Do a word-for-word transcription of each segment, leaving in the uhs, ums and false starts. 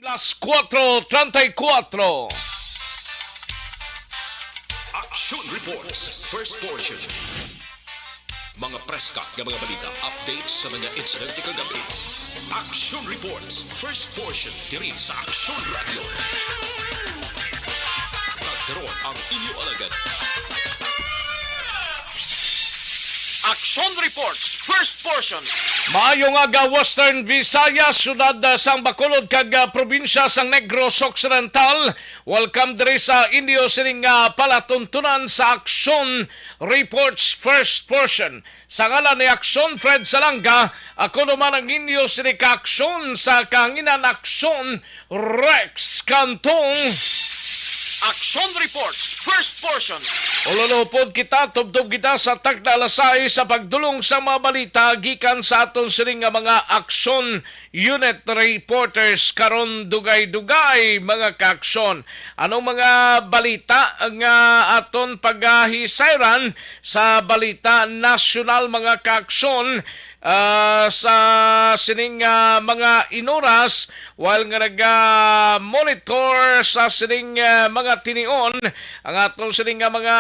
Las cuatro treinta y cuatro. Action Reports, first portion. Mga preska nga mga balita, updates sa mga insidente kagabi. Action Reports, first portion, diri sa Action Radio. Kag karon ang inyo alagad. Action Reports, first portion. Maayong aga, Western Visayas, syudad, ah, sang Bacolod kag, ah, probinsya sang Negros Occidental. Welcome diri sa inyo sining, ah, palatuntunan sa Action Reports, first portion. Sa ngalan ni Action Fred Salanga, ako naman ang inyo sini ka-aksyon sa kahanginan, Action Rex Cantong. Action Report, first portion. Ululupod kita, tubtob kita sa takna alas sais sa pagdulong sa mga balita gikan sa aton sini nga mga action unit reporters. Karon, dugay-dugay, mga kaaksyon. Anong mga balita nga aton pagahisayran sa balita nasyonal, mga kaaksyon? Ah, sa sining, ah, mga inoras, while nga naga-monitor sa sining, ah, mga tinion, ang aton sining nga mga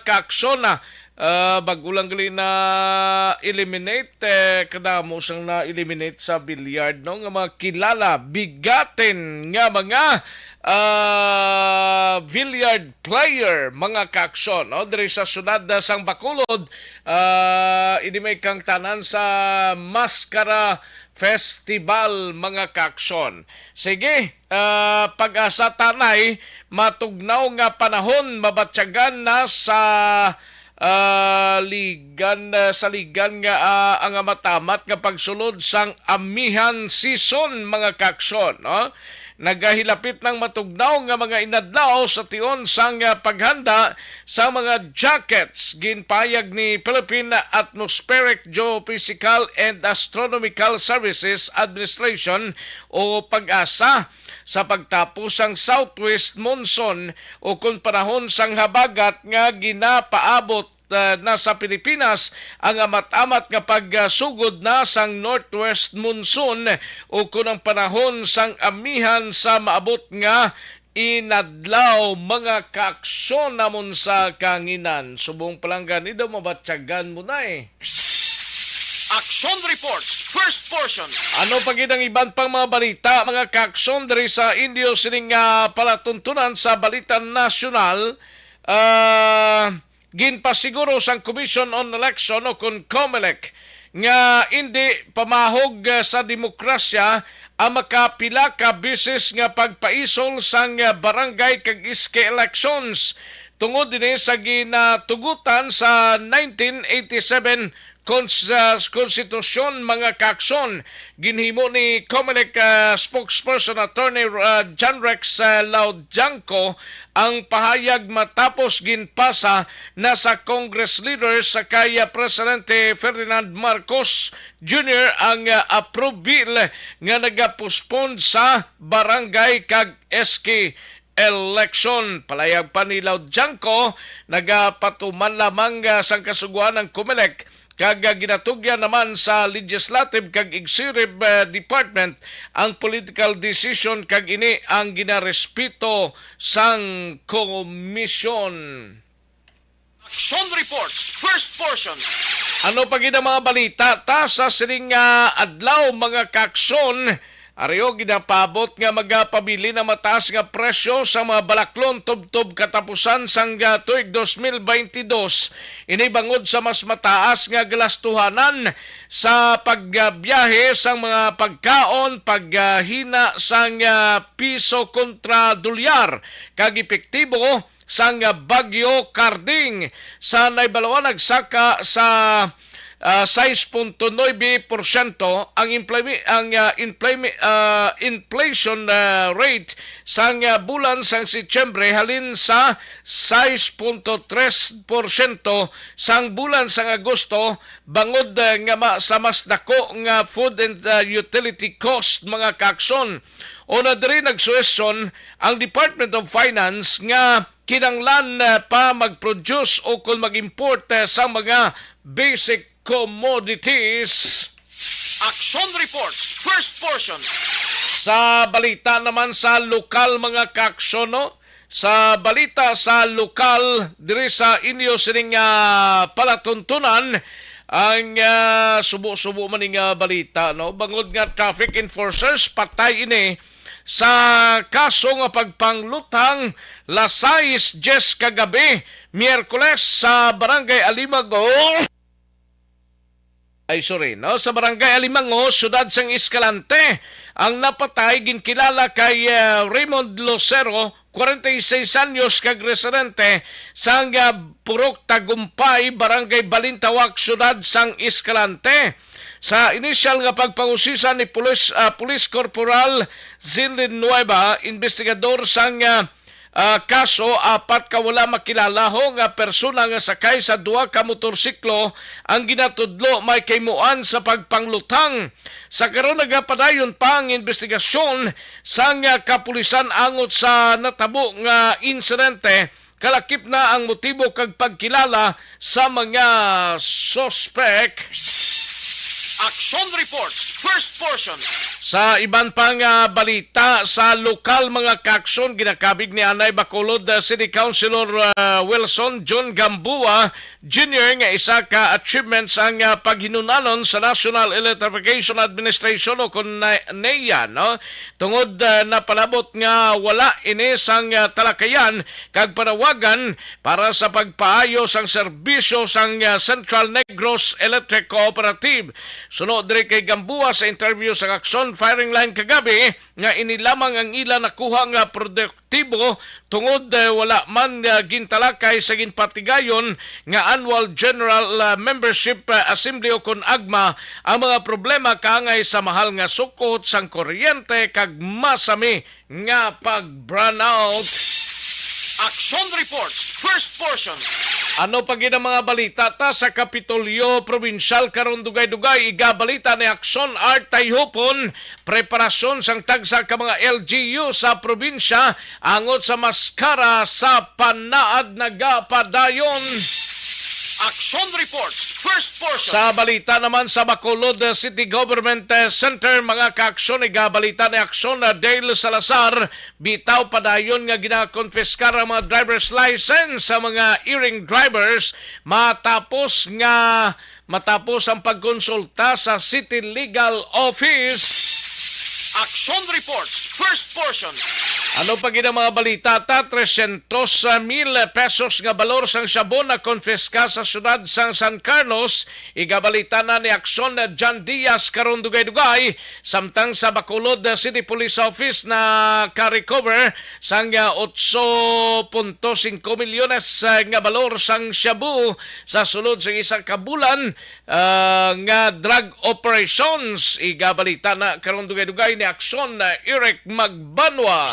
kaaksyon, ah, ah, bago lang gali na eliminate, eh, kadamo sang na-eliminate sa billiard, no, nga mga kilala, bigatin nga mga, ah, billiard player, mga kaaksyon, no, diri sa syudad, ah, sang Bacolod. Ah, ini may kangtanan sa Maskara Festival, mga kaaksyon. Sige, ah, pag-asa ta anay matugnaw nga panahon, mabatyagan na sa, ah, ligan, ah, sa ligan nga, ah, ang amat-amat nga pagsulod sang amihan season, mga kaaksyon, no? Nagahilapit nang matugnaw nga mga inadlaw sa tion sang, ah, paghanda sa mga jackets. Ginpahayag ni Philippine Atmospheric, Geophysical and Astronomical Services Administration o PAGASA sa pagtapos sang southwest monsoon o kon panahon sang habagat nga ginapaabot, ah, na sa Pilipinas ang amat-amat nga pagsugod na sang northwest monsoon o kon ang panahon sang amihan sa maabot nga inadlaw, mga kaaksyon namon sa kahanginan. Subong pa lang gani daw mabatyagan mo na eh. Action Report, first portion. Ano pa gid ang iban pang mga balita, mga kaaksyon, diri sa inyo sining, ah, palatuntunan sa balita nasyonal? Ah, ginpasiguro sang Commission on Election o kon COMELEC nga indi pamahog, ah, sa demokrasya ang makapila ka beses nga pagpaisol sang, ah, barangay kag S K elections tungod ini sa ginatugutan sa nineteen eighty-seven cons-, ah, konstitusyon, mga kaaksyon. Ginhimo ni COMELEC, ah, spokesperson Attorney, ah, John Rex, ah, Laudjanco ang pahayag matapos ginpasa na sa Congress leaders sa kay, ah, Presidente Ferdinand Marcos Junior ang, ah, approve bill nga nagapospon sa barangay kag S K election. Palayag pa ni Laudjanco, nagapatuman lamang, ah, sang kasugoan ang COMELEC kag, ah, ginatugyan naman sa legislative kag executive, ah, department ang political decision kag ini ang ginarespeto sang komisyon. Action Report, first portion. Ano pa gid ang mga balita ta sa sining, ah, adlaw, mga kaaksyon? Ari, o, ginapaabot nga magapabilin ang mataas nga presyo sa mga balaklon tubtob katapusan sang, ah, tuig dos mil baynte dos. Ini bangod sa mas mataas nga galastuhanan sa pagbiyahe sang mga pagkaon, paghina sang, ah, piso kontra dolyar, kag epektibo sang Bagyo Karding. Sa naibaluan, nagsaka sa, ah, sais punto nuebe porsyento ang implemi-, ang, ah, implemi-, ah, inflation, ah, rate sang, ah, bulan sang Setyembre halin sa sais punto tres porsyento sang bulan sang Agosto, bangod, ah, nga ma-, sa mas dako nga food and, ah, utility cost, mga kaaksyon. Una diri, nagsuhestyon ang Department of Finance nga kinahanglan, ah, pa mag-produce o kon mag-import, ah, sa mga basic commodities. Action Report, first portion. Sa balita naman sa lokal, mga kaaksyon, no? Sa balita sa lokal, diri sa inyo sining, ah, palatuntunan, ang, ah, subo-subo man ning, ah, balita, no? Bangod nga traffic enforcers, patay ini sa kaso nga pagpangluthang, las sais diyes kagabi, Miyerkules, sa Barangay Alimago. Ay, sorry, no? Sa Barangay Alimango, siyudad sang Escalante, ang napatay ginkilala kay, eh, Raymond Lucero, kwarenta y seis anyos, kag residente sang, ah, Purok Tagumpay, Barangay Balintawak, siyudad sang Escalante. Sa inisyal nga pagpangusisa ni Police, ah, Police Corporal Zinlin Nueva, investigador sang, ah, ah, kaso, apat ka wala makilala ho nga persona nga sakay sa duha ka motorsiklo ang ginatudlo may kahimuan sa pagpangluthang. Sa karon, nagapadayon pa ang investigasyon sang, ah, kapulisan angot sa natabo nga insidente. Kalakip na ang motibo kag pagkilala sa mga suspek. Action Report, first portion. Sa iban pa nga balita, sa lokal, mga kaaksyon, ginakabig ni anay Bacolod, uh, City Councilor, uh, Wilson John Gamboa Junior nga isa ka achievements ang, uh, paghinunanon sa National Electrification Administration o kon na-, neya, no? Tungod, uh, napalabot nga wala ini sang, uh, talakayan kag panawagan para sa pagpaayo sang serbisyo sang, ah, Central Negros Electric Cooperative. Suno diri kay Gamboa sa interview sa Aksyon Firing Line kagabi nga ini lamang ang ila nakuha nga produktibo tungod, eh, wala man, ah, gintalakay sa ginpatigayon nga Annual General, ah, Membership, ah, Assembly o kon agma ang mga problema kaangay sa mahal nga sukot sang kuryente kag masami nga pag-brownout. Action Report, first portion. Ano pa gid ang mga balita ta sa Kapitolyo Probinsyal karon? Dugay-dugay, igabalita ni Action Art Tayhupon, preparasyon sang tagsa ka mga L G U sa probinsya angot sa maskara sa Panaad nagapadayon. Action Report, first portion. Sa balita naman sa Bacolod, uh, City Government, uh, Center, mga kaaksyon, igabalita ni Aksyon na Dale Salazar, bitaw padayon nga ginakonfiskar ang mga driver's license sa mga erring drivers matapos nga, matapos ang pagkonsulta sa City Legal Office. Action Report, first portion. Ano pa gid ang mga balita ta? Tresyentos mil pesos nga balor sang shabu na konfiska sa siyudad sang San Carlos. Igabalita na ni Aksyon John Diaz karon dugay-dugay, samtang sa Bacolod City Police Office na ka-recover sang, ah, otso punto singko milyones, ah, nga balor sang shabu sa sulod sa isa ka bulan, ah, nga drug operations. Igabalita na karon dugay-dugay ni Aksyon, ah, Eric Magbanwa.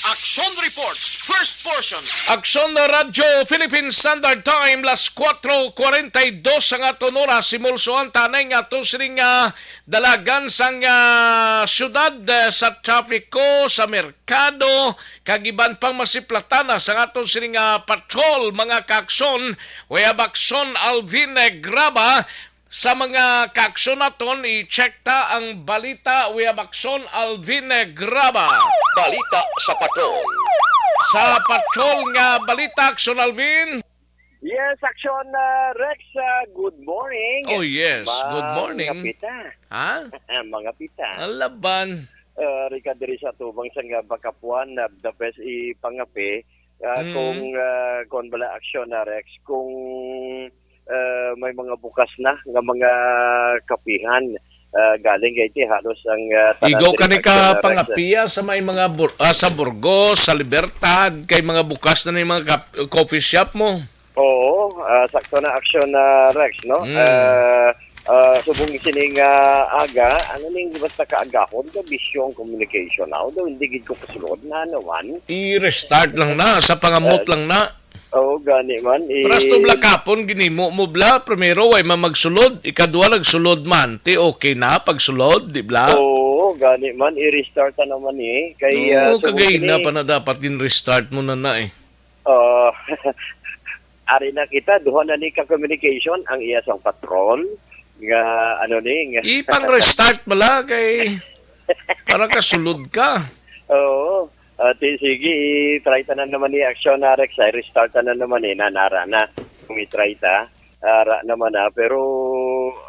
Action Report, first portion. Aksyon Radyo Philippine Standard Time, las kuwatro kwarenta y dos ang aton oras. Simulsoan tanay nga ato sining, ah, dalagan sang, ah, syudad, ah, sa trafiko, sa merkado, kag iban pang masiplatan na sang aton sining, ah, patrol, mga kaaksyon. We have Aksyon Alvin, eh, Graba. Sa mga kaaksyon naton, i-check ta ang balita. We have Aksyon Alvin, eh, Graba. Balita sa patrol. Sa patrol nga balita, Aksyon Alvin. Yes, Aksyon, uh, Rex, uh, good morning. Oh, yes. Good morning. Mga pita. Ha? Mga pita. Ang laban. Uh, Rica diri sa tubang sa nga Bacapuan, uh, the best ipangape. Uh, Mm. Kung, uh, kung bala, Aksyon na, Rex, kung, uh, may mga bukas na nga mga kapihan, uh, galing kay ti halos ang, uh, tanan Igo diri ka ni sa ka Aksyon na, Rex. Pangapia sa may mga bur-, ah, sa Burgos, sa Libertad, kay mga bukas na ni mga kap-, coffee shop mo. Oo, ah, sakto na, Aksyon na, Rex, no? Mm. Ah, ah, subong sining, ah, aga, ano ning basta kaagahon ka, bisyo ang communication. Ako daw, hindi gid ko kasulod na, ano man. I-restart lang na, sa pangamot Ah, lang na. Oo, gani man. I- Paras to bla kapon, ginimo mo bla. Primero, way man magsulod. Ikadua, nagsulod man. Ti okay na, pagsulod, di bla? Oo, gani man. I-restart na naman eh. Kay, Oo, ah, subong kagay na sini- pa na dapat gin-restart mo na na eh. Oh, ari na kita, duha na ni ka communication ang iya sang patrol nga, ano ni, nga Ipang-restart bala kay Para kasulod ka. Oo. Ati, sige, i-try ta na naman ni Aksyon na Rex. Ay, restart ta na naman ni nanara na. Kung i-try ta, ara naman na. Pero,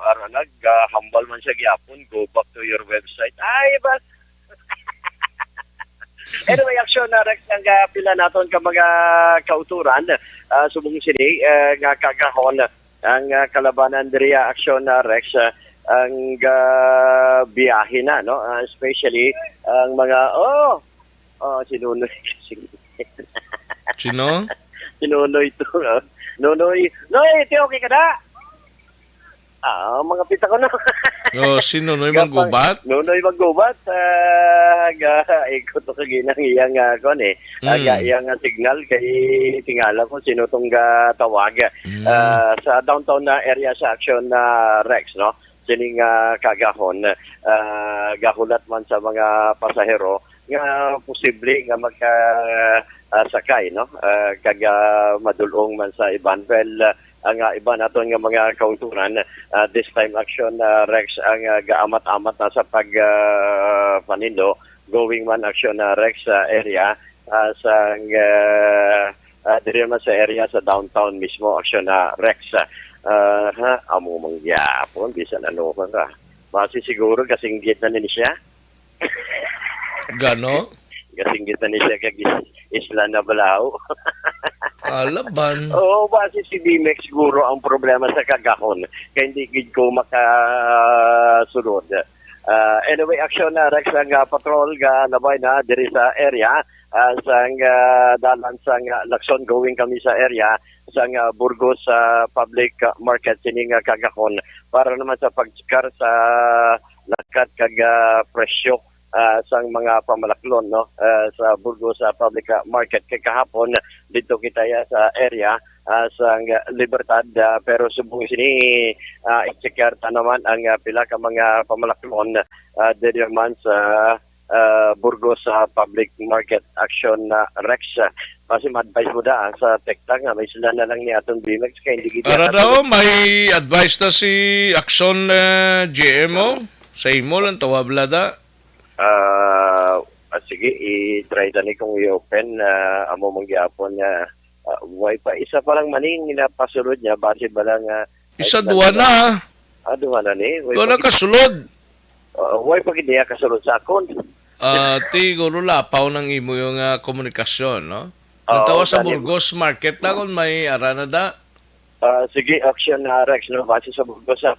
ara na, gahambal man siya gyapon. Go back to your website. Ay, ba? Anyway, Aksyon na Rex, ang ah, pila naton ka mga kauturan, ah, subong sini, eh, nga kagahon, ang ah, kalabanan diri, ah, Aksyon na Rex, ah, ang ah, biyahe na, no? Ah, especially ang mga, oh, oh, si Nunoy. Sino? Si Nunoy to, no? Nunoy, Noy, ti okay ka na? Ah, mga pita ko na. Oh, si Nunoy Manggubat? Nunoy Manggubat, ah, ga, ikot ko kagina ang iyang, ah, kuwan eh. Ah, Mm. ga, iyang ah, signal kay tingala ko sino tong gatawag. Mm. Ah, sa downtown na area sa Action na Rex, no? Sining ah, kagahon, ah, gahulat man sa mga pasahero nga posible nga magka ah, sakay, no? Ah, kag ah, madulong man sa iban. Well, ah, ang ah, iban naton nga mga kauturan, ah, this time Action ah, Rex ang ah, gaamat-amat na sa pag ah, paninlo, going man Action ah, Rex sa area ah, sang ah, ah, diri man sa area sa downtown mismo Action ah, Rex. Ah, ha, amo man gyapon bisan ano ka. Basi siguro kasinggit na ni siya. Gano? Kasinggit na ni siya kag is- isla na balaw. Alaban. Oo, basi si Bimex siguro ang problema sa kagahon. Kaya hindi gid ko makasulod. Ah, anyway, Action na Rex ang ah, patrol ga labay na diri sa area ah, sang ah, dalan sang ah, Lacson, going kami sa area sang ah, Burgos sa public ah, market sining ah, kagahon para naman sa pagtsikar sa lakat kag ah, presyo ah, sang mga pamalaklon, no, ah, sa Burgos sa public ah, market kay kahapon dito kita ya sa area ah, sang Libertad, ah, pero subong sini ah, i-checkar ta naman ang ah, pila ka mga pamalaklon ah, diri man sa ah, Burgos sa public market Action na Rex. Basi ma-advise mo da ah, sa tekta nga may sila na lang ni aton Bimex kay hindi kita Ara katulad. Daw, may advice na si Action uh, G M O. Sa imo lang, tawag lada. Ah, ah, sige, i-try tani kung i-open. Ah, amo man gyapon nga ah, way pa. Isa pa lang maning ginapasulod niya, base ba lang nga Isa, duwa na. Ah, duha na ni. Way Duwa pa na kasulod. Ah, way pa gid niya kasulod sa akon. Ah, ti, guro lapaw ng imo yung ah, komunikasyon, no? Oo, Natawa sa gani. Burgos Market na kung may ara na da. Ah, sige, Action na Rex, no? Base sa Burgos sa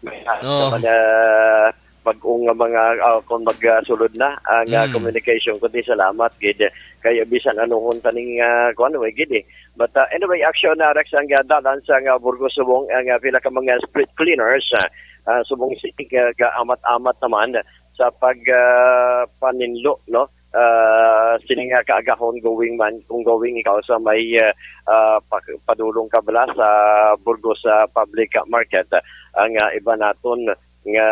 may Oh. mga bag-ong nga mga ah, kung magsulod na ang ah, Mm. communication, kundi salamat gid kay bisan ano kung taning uh, kuan way gid eh. But ah, anyway, Action na Rex ang ah, dalan sa nga Burgos subong ang ah, pila ka mga street cleaners ah, ah, subong si ah, amat-amat naman sa pag ah, paninlo, no? Ah, sini nga kaagahon going man kung going ikaw sa may ah, ah, pa- padulong ka bala sa Burgos sa public market, ang ah, iba naton nga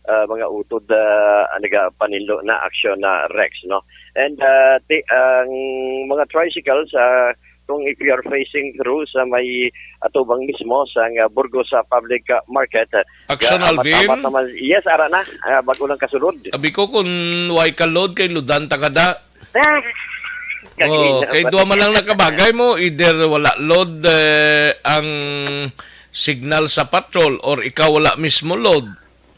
ah, mga utod ah, nagapaninlo na Action na Rex, no? And ah, ti, ang mga tricycles ah, kung if you are facing through sa may atubang mismo sa nga Burgos sa public ah, market, Action, ah, amat-amat Alvin? Naman. Yes, ara na. Ah, bago lang kasulod. Abi ko kung why ka load kay ludan ta kada. Oh, kay duha man lang nakabagay mo, either wala load eh, ang signal sa patrol or ikaw wala mismo load.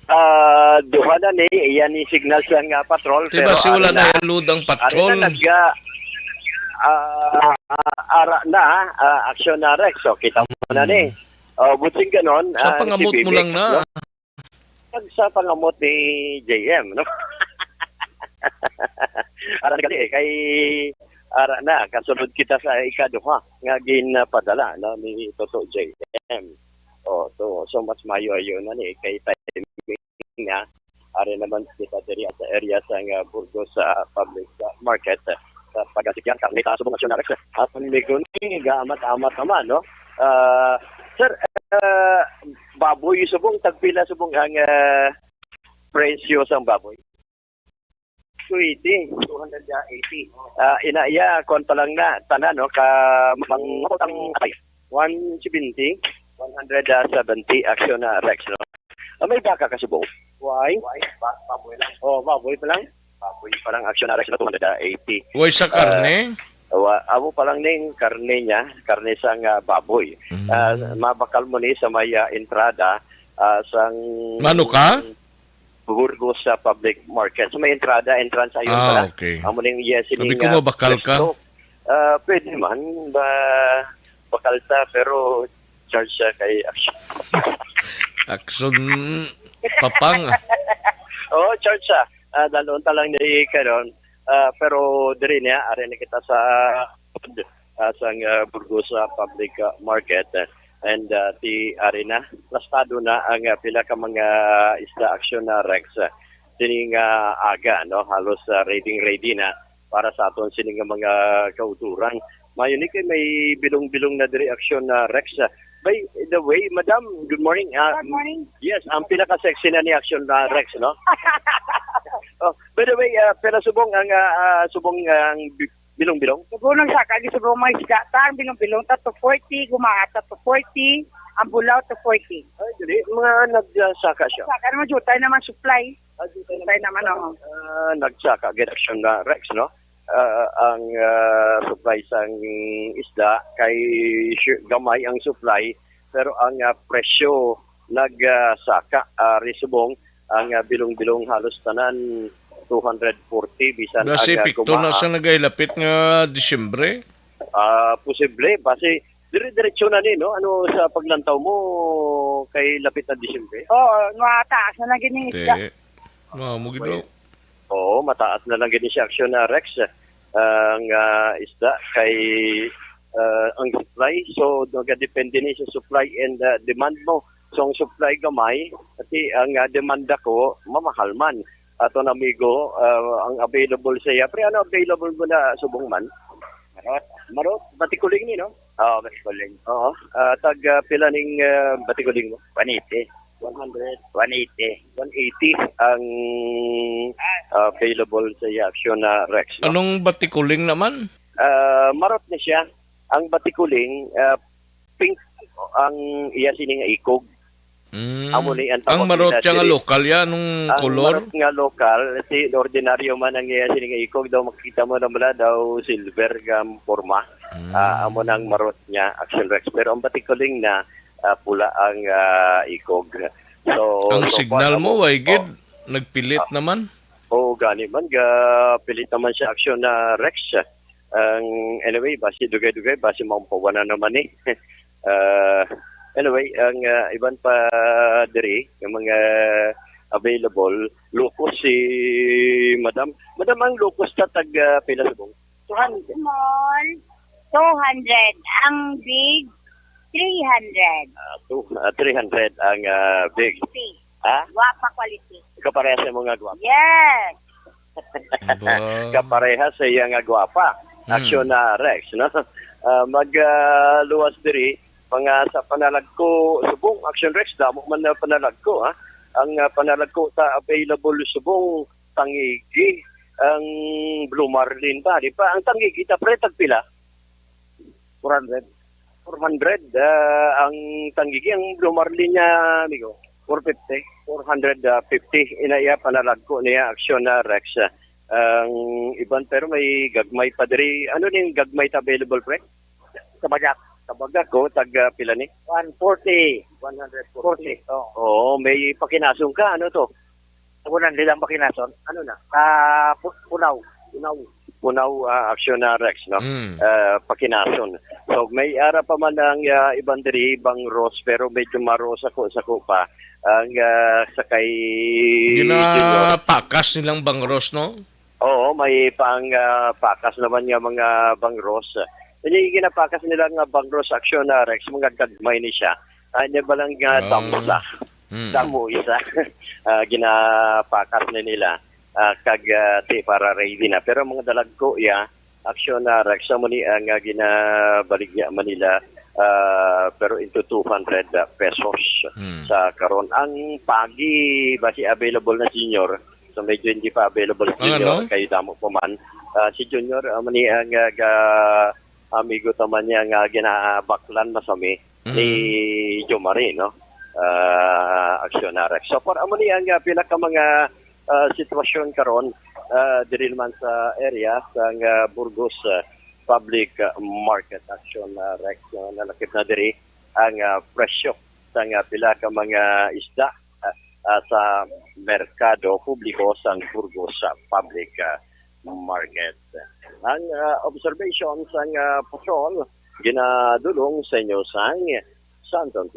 Ah, duha na ni, iya ni signal sa nga patrol. Diba si wala na load ang patrol? Ari na nag ah, ah, ara na, ah, Action na Rex. So, kita mo na ni. Oh, buting ganon. Sa ah, pangamot si mo Bibi, lang na. No? Sa pangamot ni J M, no? Ara na gali, eh, kay ara na, kasunod kita sa ikaduha nga ginpadala, no, ni Toto J M. Oh, to, so mas mayo ayo na ni kay timing niya. Ari naman kita diri sa area sa nga Burgos sa public ah, market ah, sa pagasikyang karne sa subong Action na Rex. At ang ligon ni gaamat-amat naman, no? Ah, sir, ah, baboy subong, tagpila subong ang ah, presyo sang baboy? Two eighty. Two hundred eighty. Ah, ina iya, kuwan pa lang na, tanan, no? Ka, mang, ang, one seventy? One hundred seventy Action na Rex, no? Ah, may baka ka subong? Why? Why? Ba-, baboy lang. Oh, baboy pa lang. Baboy pa lang, Action R X na two hundred eighty. Why sa karne? Ah, wa-, amo pa lang ning karne niya, karne sang, ah, baboy. Mm. Ah, mabakal mo ni sa may, ah, entrada, ah, sang Mano ka? Burgos sa public market. Sa may entrada, entrance, ayun Ah, pala. Okay. Amo ning, yes, Sabi sining, ko, ah, mabakal ka. Presto. Ah, pwede man, ba, bakal ta, pero charge siya kay Action. Action Papang. Oo, charge siya. Ah, dalon ta lang ni karon. Ah, pero diri niya, ari na kita sa, ah, sang, ah, Burgos, ah, Public, ah, Market. And, ah, ti ari na, plastado na ang, ah, pila ka mga isda, Action na Rex. Ah, sining, ah, aga, no? Halos, ah, ready, ready na para sa aton sining nga mga kauturan. Mayo ni kay may bilong-bilong na diri, Action na Rex. Ah, by the way, madam, good morning. Ah, Good morning. Yes, ang pinaka-sexy na ni Action na Rex, no? Oh, by the way, ah, pila subong ang, ah, ah, subong ang bi-, bilong-bilong? Subong ang saka, gisubong mga isda, ta, ang bilong-bilong, ta two forty, gumaata, two forty, ang bulaw, two forty. Ay, dili, mga nagsaka siya. Saka naman, jutay naman supply. Ah, jutay naman. Jutay naman, oo. Ah, nagsaka, gid, Action na Rex, no? Ah, ang, ah, supply sang isda kay sure, gamay ang supply, pero ang, ah, presyo nag, ah, saka, ah, risubong ang, ah, bilong-bilong halos tanan two hundred forty bisan Basi ang, ah, epekto na gumaha. Sa nagailapit nga Disyembre? Ah, posible, basi dire-diretso na ni, no? Ano sa paglantaw mo kay lapit na Disyembre? Oo, mataas na lang gid ning isda. Te, mao mo gid, Well, bro. Oo, mataas na lang gid ni siya, Action na Rex. Ang, ah, isda kay, ah, ang supply. So, nagadepende ni sa supply and, ah, demand mo. So, ang supply gamay, pati ang, ah, demand ako, mamahal man. Aton amigo, ah, ang available sa iya. Pre, ano available mo na subong man? Marot. Marot, Batikuling ni, no? Oo, Batikuling. Oo. Ah, tag, ah, pila ning, ah, Batikuling mo? One eighty. One hundred. One eighty. One eighty ang, ah, available sa iya, Action na Rex, no? Anong Batikuling naman? Ah, marot ni siya. Ang Batikuling, ah, pink ang iya sini nga ikog. Mm. Amo ni ang Ang tawag marot nila siya nga diri. Lokal ya, anong Ang kolor? Marot nga lokal, si ordinaryo man ang iya sini nga ikog, daw makita mo na mula daw silver nga forma. Mm. Ah, amo nang marot niya, Action Rex. Pero ang Batikuling na, ah, pula ang, ah, ikog. So, Ang so signal far, mo, amo, way gid, oh. Nagpilit Ah. Naman. Oo, gani man, ga, pilit naman siya, Action na Rex. Ang, anyway, basi dugay-dugay, basi maumpawan na naman eh. Ah, anyway, ang, ah, iban pa diri, nga mga available, locos si Madam. Madam, ang locos ta tag, ah, pila subong? Two hundred. Small, two hundred. Ang big, three hundred. Ah, two, ah, three hundred ang, ah, big. Quality. Ha? Guapa quality. Kaparehas sa mga guapa. Yes. Ba? Kaparehas sa iya nga guapa. Hmm. Action na Rex, no? Ah, mag, ah, luwas diri, mga sa panalagko, subong Action Rex, damo man na panalagko, ha? Ang, ah, panalagko ta available subong tangigi, ang blue marlin pa, di ba? Ang tangigi ta, pre, tagpila? Four hundred. Four hundred, ah, ang tangigi, ang blue marlin niya, amigo. Four fifty. Four hundred fifty, ina iya panalagko niya, Action na Rex. Ang iban, pero may gagmay pa diri. Ano ning gagmay ta available, pre? Kabagak. Kabagak ko, tag, ah, pila ni? One forty. One hundred forty. Forty, oo. Oo, may pakinason ka, ano to? Tabunan nilang pakinason. Ano na? Ah, pu-, punaw. Punaw. Punaw, ah, Action na Rex, no? Mm. Ah, pakinason. So, may ara pa man ang, ah, iban diri, bangros, pero medyo maro sako-sako pa. Ang, ah, sa kay Junior. Ginapakas nilang bangros, no? Oo, may pang, ah, pakas naman nga mga bangros. Ini ginapakas nila nga bangros, Action na Rex, mga gagmay ni siya. Ah, niya ba lang nga Ah. Damo isa. Hmm. Damo isa. Ah, ginapakas na nila. Ah, kag, ah, ti para ready na. Pero mga dalagko, ya, Action na Rex, amo ni ang, ah, ginabaligya man nila. Ah, pero into two hundred pesos Hmm. sa karon. Ang pagi, basi available na, Junior. So, medyo hindi pa available si Ang Junior, ano? Kay damo pa man. Ah, si Junior, amo ni ang, ah, ga-, amigo ta man niya nga ginabaklan masami ni Mm. Jomari, no? ah, aksyon na, Rex. So, for amo ni ang, ah, pila ka mga, ah, sitwasyon karon, ah, diri naman sa area sang, ah, Burgos, ah, Public, ah, Market Action, ah, Rex, ah, nalakip na diri ang, ah, presyo sang, ah, pila ka mga isda, ah, ah, sa merkado publiko sang Burgos, ah, Public, ah, Market. Ang, ah, observation sang, ah, patrol ginadulong sa inyo sang Santon.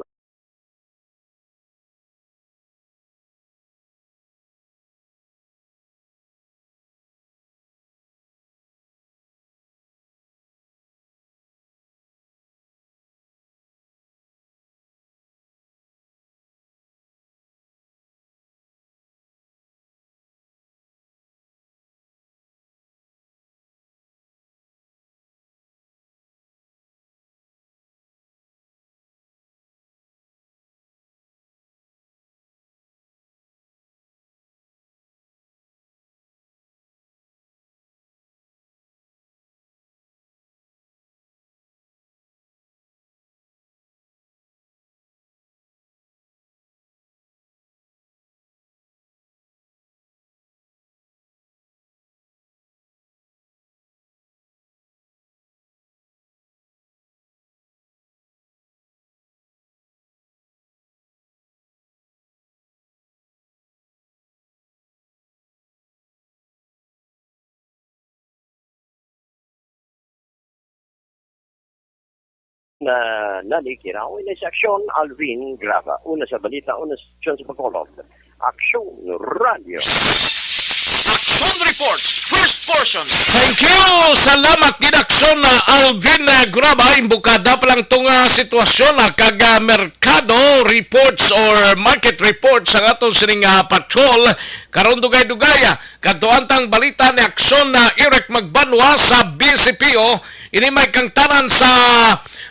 Na nalikiraw ini sa aksyon, Alvin Graba. Una sa balita, una sa aksyon sa Bacolod. Aksyon Radio. Action Report, first portion. Thank you. Salamat gid, Aksyon na Alvin, ah, Graba. Imbukada pa lang tong, ah, sitwasyon, ah, kag, ah, merkado reports or market reports ang aton sining, ah, patrol. Karon dugay-dugay, ah, kadto ang tang balita ni Aksyon na Eric Magbanwa sa B C P O. Ini may kangtanan sa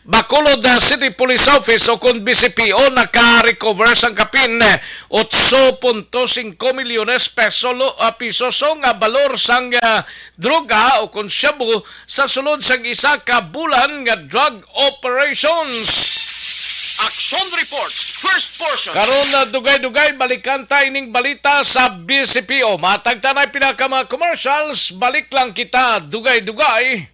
Bacolod, ah, City Police Office o kon B C P O naka-recover sang kapin, eh, otso punto singko milyones peso lo-, ah, piso so nga balor sang, ah, droga o kon shabu sa sulod sang isa ka bulan nga drug operations. Action Report, first portion. Karon na dugay-dugay, balikan ta ining balita sa B C P O. Matag ta na pila ka mga commercials, balik lang kita dugay-dugay.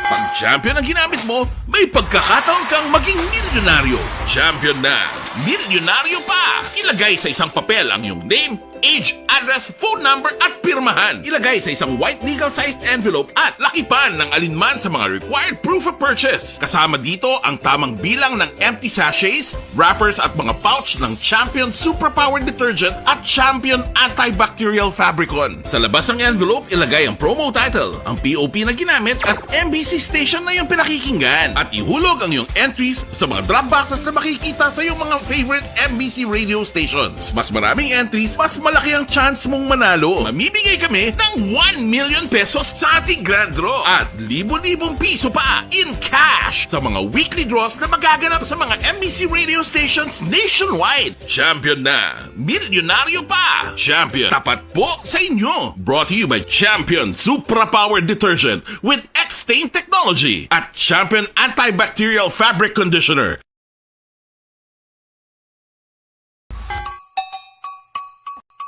Pag champion ang ginamit mo, may pagkakataon kang maging milyonaryo. Champion na, milyonaryo pa! Ilagay sa isang papel ang iyong name, age, address, phone number, at pirmahan. Ilagay sa isang white legal-sized envelope at lakipan ng alinman sa mga required proof of purchase. Kasama dito ang tamang bilang ng empty sachets, wrappers, at mga pouch ng Champion Superpower Detergent at Champion Antibacterial Fabricon. Sa labas ng envelope, ilagay ang promo title, ang P O P na ginamit, at M B C station na iyong pinakikinggan. At ihulog ang iyong entries sa mga drop boxes na makikita sa iyong mga favorite M B C radio stations. Mas maraming entries, mas malaki ang chance mong manalo. Mamimigay kami ng one million pesos sa ating grand draw at libo-libong piso pa in cash sa mga weekly draws na magaganap sa mga M B C radio stations nationwide. Champion na! Milyonaryo pa! Champion, tapat po sa inyo! Brought to you by Champion Supra Power Detergent with X-Stain Technology at Champion Antibacterial Fabric Conditioner.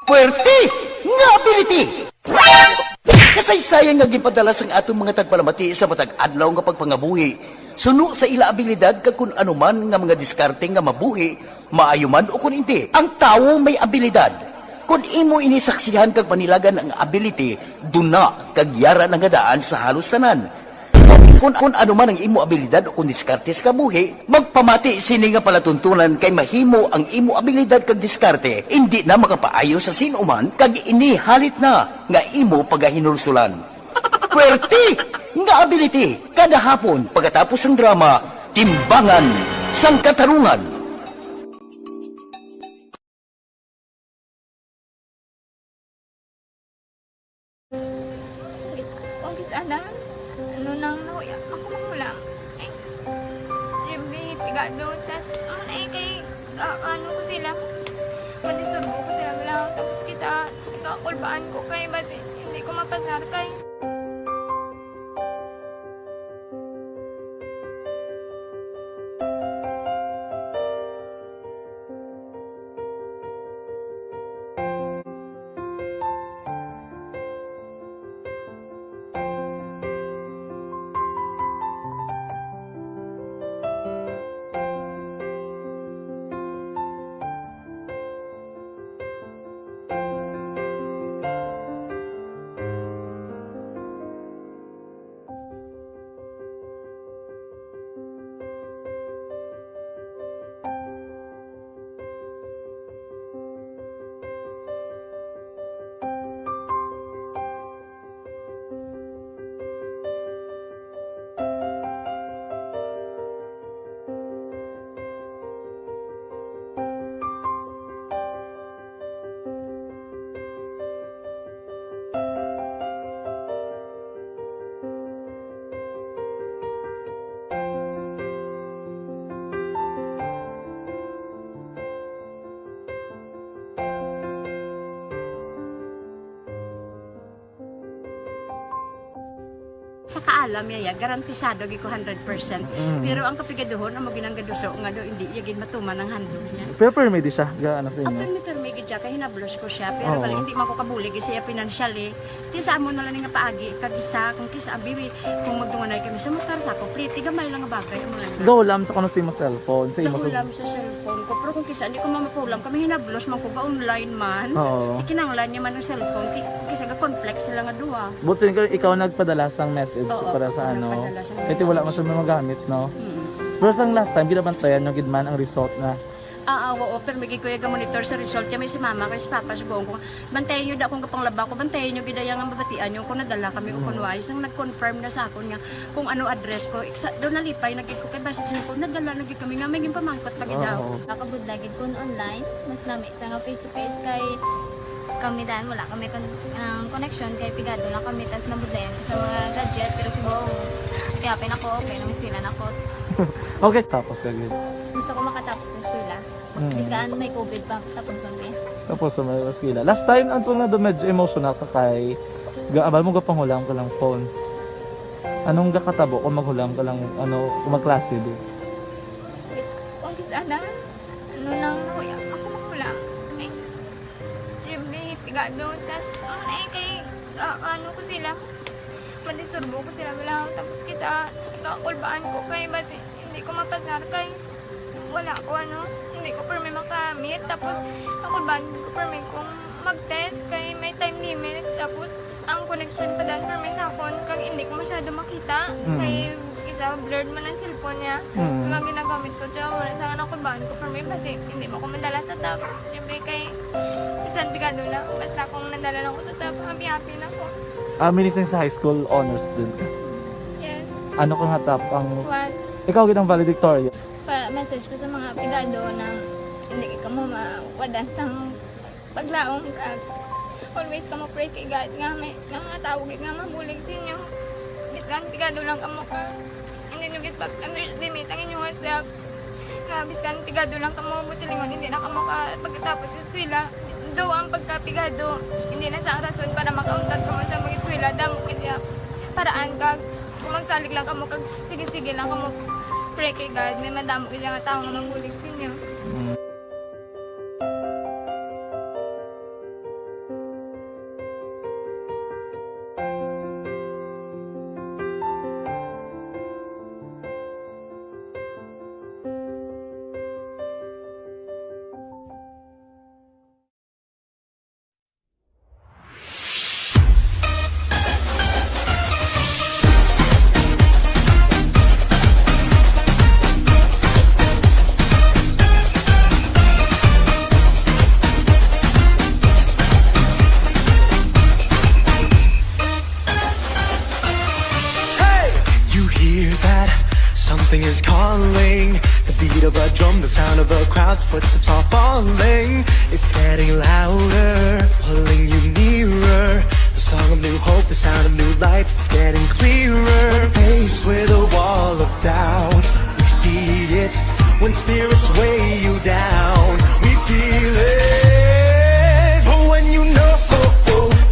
Puwerte nga ability! Kasaysayan nga ginpadala sang aton mga tagpalamati sa matag adlaw nga pagpangabuhi, suno sa ila abilidad kag kun ano man nga mga diskarte nga mabuhi, maayo man ukon indi. Ang tawo may abilidad. Kon imo ini saksihan kag panilagan ang ability, duna kag yara na nga daan sa halos tanan. Kon, kon ano man ang imo abilidad o kon diskarte sa kabuhi, magpamati sini nga palatuntunan kay mahimo ang imo abilidad kag diskarte indi na makapaayo sa sin-o man kag ini halit na nga imo pagahinulsulan. Puwerte nga ability kada hapon pagkatapos sang drama, Timbangan sang Katarungan. Kung kis-, ana, ano nang nahuya, ako manghulam. Eh, Jimmy, pigado, tas, ano na eh, kay, ah, ano ko sila, kung isurbo ko sila, wala, tapos kita, kakulbaan ko kay, basi, hindi ko mapasar kay. Nakaalam niya, ya, garantisado gid ko hundred percent. Mm. Pero ang kapigaduhon, amo ginang gaduso nga do, hindi niya gid matuman ang handog niya. Pero permi di siya, ga ano sa imo? Pirmi-pirmi gid siya, kay hinablos ko siya. Pero Oo. Bali, hindi man ko kabulig siya financially. Ti sa amo na lang nga paagi, kag isa, kung kisa, abi, kung magdunganay kami sa motor, sa ako, pliti, gamay lang nga bagay, amo lang. Gahulam sa kuno sa imo cellphone, sa imo sa Gahulam sa cellphone ko, pero kung kisa, hindi ko mamapulam, kami hinablos man ko, ga-online man. Oo. Ikinanglan niya man ang cellphone, ti, kisa ga-conflict sila nga duha. But sin ikaw nagpadala sang message Oo, para sa ano. nagpadala sang Kay ti wala man message. Siya magamit, no? Mm. Pero sang last time, ginabantayan nyo gid man ang result na. Ah, ah, oo, pero may gid ko yung monitor sa result. Kaya may si mama, kay si papa, subuhon ko, bantayan nyo da kung kapanglaba ko, bantayan nyo gid yung mabatian nyo kung nadala kami o kung wais. Nang nag-confirm na sa akon nga kung ano address ko, iksa, doon nalipay na gid ko kay basta siya ko, nadala na gid kami nga may ginpamangkot pa gid daw. Oo. Nakabudlay gid kun online, mas nami sa nga face to face kay kami dan wala kami kon ang connection kay pigado lang kami tas nabudlayan ko sa mga gadget pero subong kaya pin ako okay na miskilan ako. Okay, tapos ka gid. Gusto ko makatapos sa eskwela. Mm. Biskaan may covid pa tapos ang kaya. Tapos sa mga eskwela. Last time, ang tunga do medyo emotional ka kay ga-, abal mo gapanghulam ka lang phone. Anong gakatabo kung maghulam ka lang, ano, kung magklase di? Kung kis ana, ano nang nahuya ako mahulam. Eh, every pigado, tas ang eh kay ah, ano ko sila, madisturbo ko sila wala. Tapos kita, kakulbaan ko kay basi hindi ko mapasar kay wala ko ano, hindi ko permi makamit. Tapos kakulbaan ko permi kung mag-test kay may time limit. Tapos ang connection pa dan permi sa akon kag hindi ko masyado makita. Mm. Kay isa blurred man ang cellphone niya. Mm. Ang ginagamit ko siya, wala sa akin ako baan ko permi kasi hindi mo ko madala sa top. Siyempre kay isang pigado na, basta kung nadala lang ko sa top, happy-happy na ko. Ah, minising sa high school honors student ka. Yes, Ano ka nga top ang... one. Ikaw gid ang valedictorian. Pa message ko sa mga pigado na hindi ka mo mawadan sang paglaom kag always ka mo pray kay God nga may nga mga tao gid nga mabulig sa inyo. Bisan pigado lang kamo ka. Hindi nyo gid pag-underestimate ang inyong self. Nga bisan pigado lang kamo mo silingon hindi na kamo ka pagkatapos sa eskwela. Do ang pagkapigado hindi na sa rason para makauntat kamo sa mag-eskwela. Damo gid ya paraan kag kung magsalig lang kamo kag sige-sige lang kamo pray kay God may madamo gid nga tao nga mabulig sa inyo. Mm. Hey! You hear that? Something is calling. The beat of a drum, the sound of a crowd, footsteps are falling. It's getting louder, pulling you nearer. The song of new hope, the sound of new life, it's getting clearer. When faced with a wall of doubt, we see it. When spirits weigh you down, we feel it. But when you know,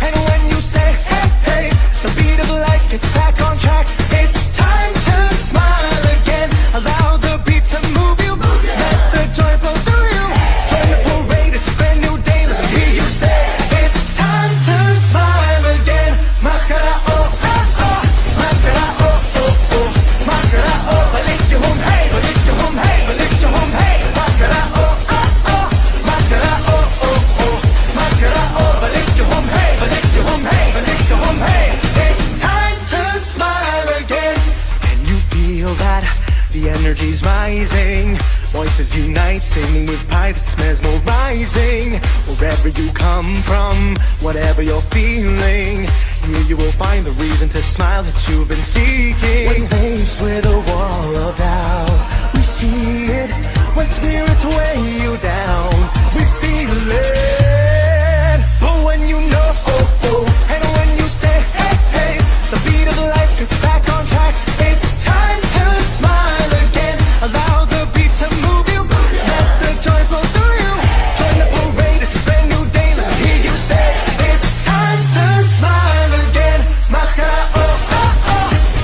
and when you say, hey, hey, the beat of life gets back on track. It's time to smile again. Allow the beat to move you. Let the joy flow through you. Join the parade, it's a brand new day. Let me hear you say, it's time to smile again. Maskara, oh, oh, oh. Maskara, oh, oh, oh. Maskara, oh, balik yung hum, hey, balik yung hum, hey, balik yung hum, hey. Maskara, oh, oh, oh. Maskara, oh, oh, oh. Maskara, oh, balik yung hum, hey, balik yung hum, hey, balik yung hum, hey. It's time to smile again. Can you feel that? The energy's rising. Voices unite, singing with pride, it's mesmerizing. Wherever you come from, whatever you're feeling, here you will find the reason to smile that you've been seeking. When faced with a wall of doubt, we see it. When spirits weigh you down, we feel it. But when you know, oh, oh, and when you say, hey, hey, the beat of life gets back on track. It's time to smile again. Allow the beat to move you. Let the joy flow through you. Join the parade, it's a brand new day. Let me hear you say, it's time to smile again. Maskara, oh, oh, oh.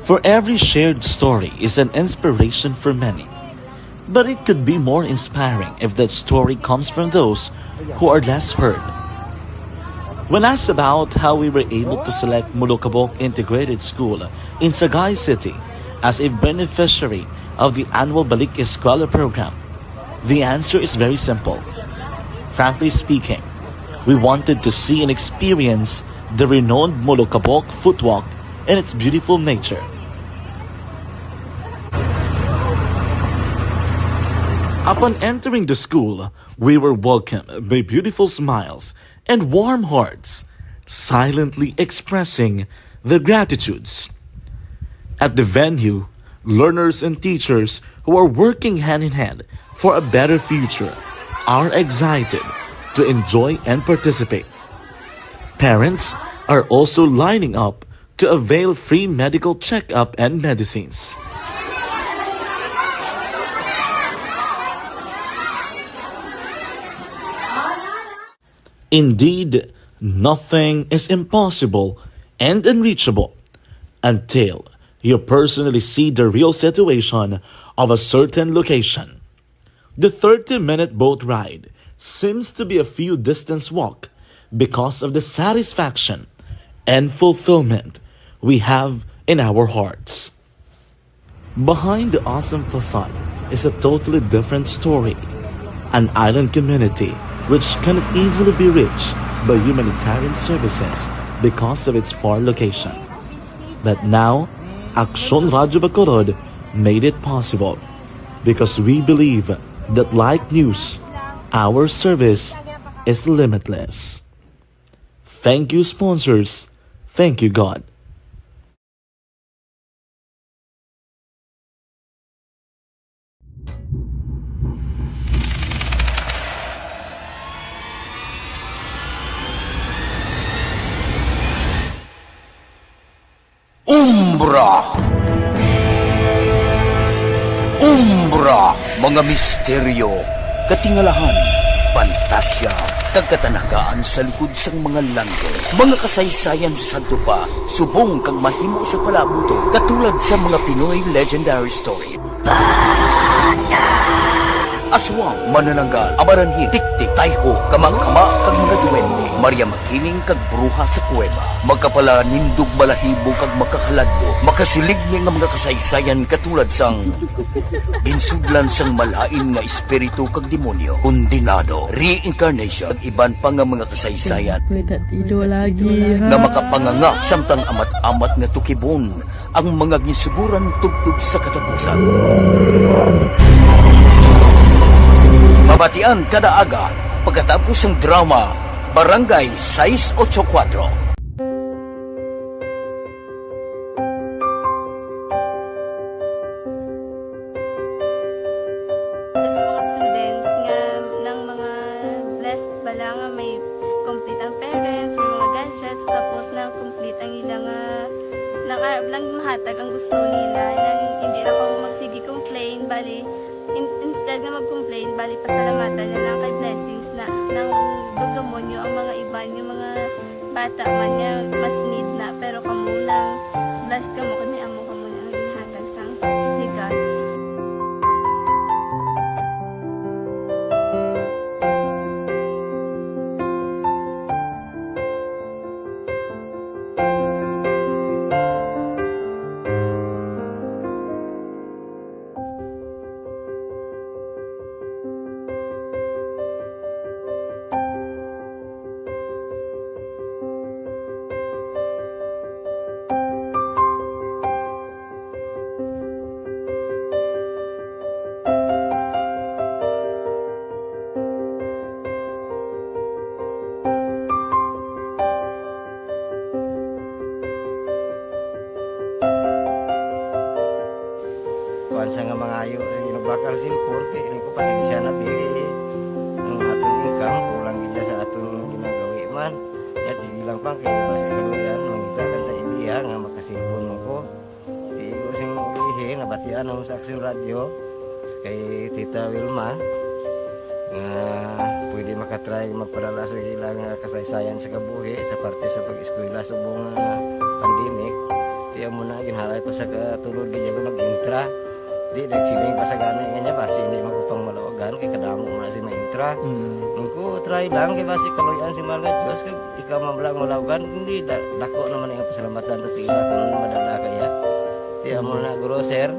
For every shared story is an inspiration for many. But it could be more inspiring if that story comes from those who are less heard. When asked about how we were able to select Molokabok Integrated School in Sagay City as a beneficiary of the annual Balik Eskwela program, the answer is very simple. Frankly speaking, we wanted to see and experience the renowned Molokabok Footwalk and its beautiful nature. Upon entering the school, we were welcomed by beautiful smiles and warm hearts, silently expressing their gratitudes. At the venue, learners and teachers who are working hand in hand for a better future are excited to enjoy and participate. Parents are also lining up to avail free medical checkup and medicines. Indeed, nothing is impossible and unreachable until you personally see the real situation of a certain location. The thirty-minute boat ride seems to be a few distance walk because of the satisfaction and fulfillment we have in our hearts. Behind the awesome facade is a totally different story, an island community which cannot easily be reached by humanitarian services because of its far location. But now, Aksyon Radyo Bacolod made it possible because we believe that like news, our service is limitless. Thank you, sponsors. Thank you, God. Umbra. Umbra, mga misteryo, katingalahan, pantasya, kag katanagaan sa likod sang mga langit. Mga kasaysayan sa sadto pa, subong kag mahimo sa palabuton, katulad sa mga Pinoy legendary story. Aswang, manananggal, amaranhit, tiktik, tayho, kamangkama, kag mga duwende, Maria Makiling kag bruha sa kuweba, makapalanindog balahibo kag makahaladlok, makasiligni nga mga kasaysayan katulad sang ginsudlan sang malain nga espiritu kag demonyo, kondenado, reincarnation, kag iban pa nga mga kasaysayan May tatido lagi, ha? nga makapanganga samtang amat-amat nga tukibon ang mga ginsuguran tubtob sa katapusan. Mabatian kada aga pagkatapos sang drama Barangay sais ocho kuwatro. Sa mga students nga nang mga blessed bala nga may complete ang parents, may mga gadgets, tapos na complete ang ila nga nang arab lang mahatag ang gusto nila, nang hindi na kamo magsige complain, bali in, instead nga mag-complain, bali pasalamatan na lang kay blessings na nang dugdumon nyo ang mga iban, yung mga bata man nga mas need na, pero kamo lang blessed kamo kay may amo kamo na nga ginhatag sang legal. Sa cellphone, kay ini ko, pasensya na, bi. Ang aton income, kulang gid sa aton ginagawi man. Yat, sige lang, pang, kay basi kaluyan, mangita lang ta idea nga maka-cellphone man ko. Di ko sing ihi, nabatian ako sa Aksyon Radyo, kay Tita Wilma, nga pwede makatry magpadala sa ilang kasaysayan sa kabuhi, sa parte sa pag-eskwela subong nga pandemic. Di amo na, ginhalay ko sa katulod, di ako nag-intra. Di, nagsiling pa sa gani nga niya, basi hindi man ko pang malawagan, kay kadamo man si maintra. Mm. Ang ko, try lang, kay basi kaluyan si Mahal nga Diyos, kay ikaw man lang malawagan, hindi, da-, dako naman ang pasalamatan ta sa ila kung madala kaya. Di amo na, guro, sir.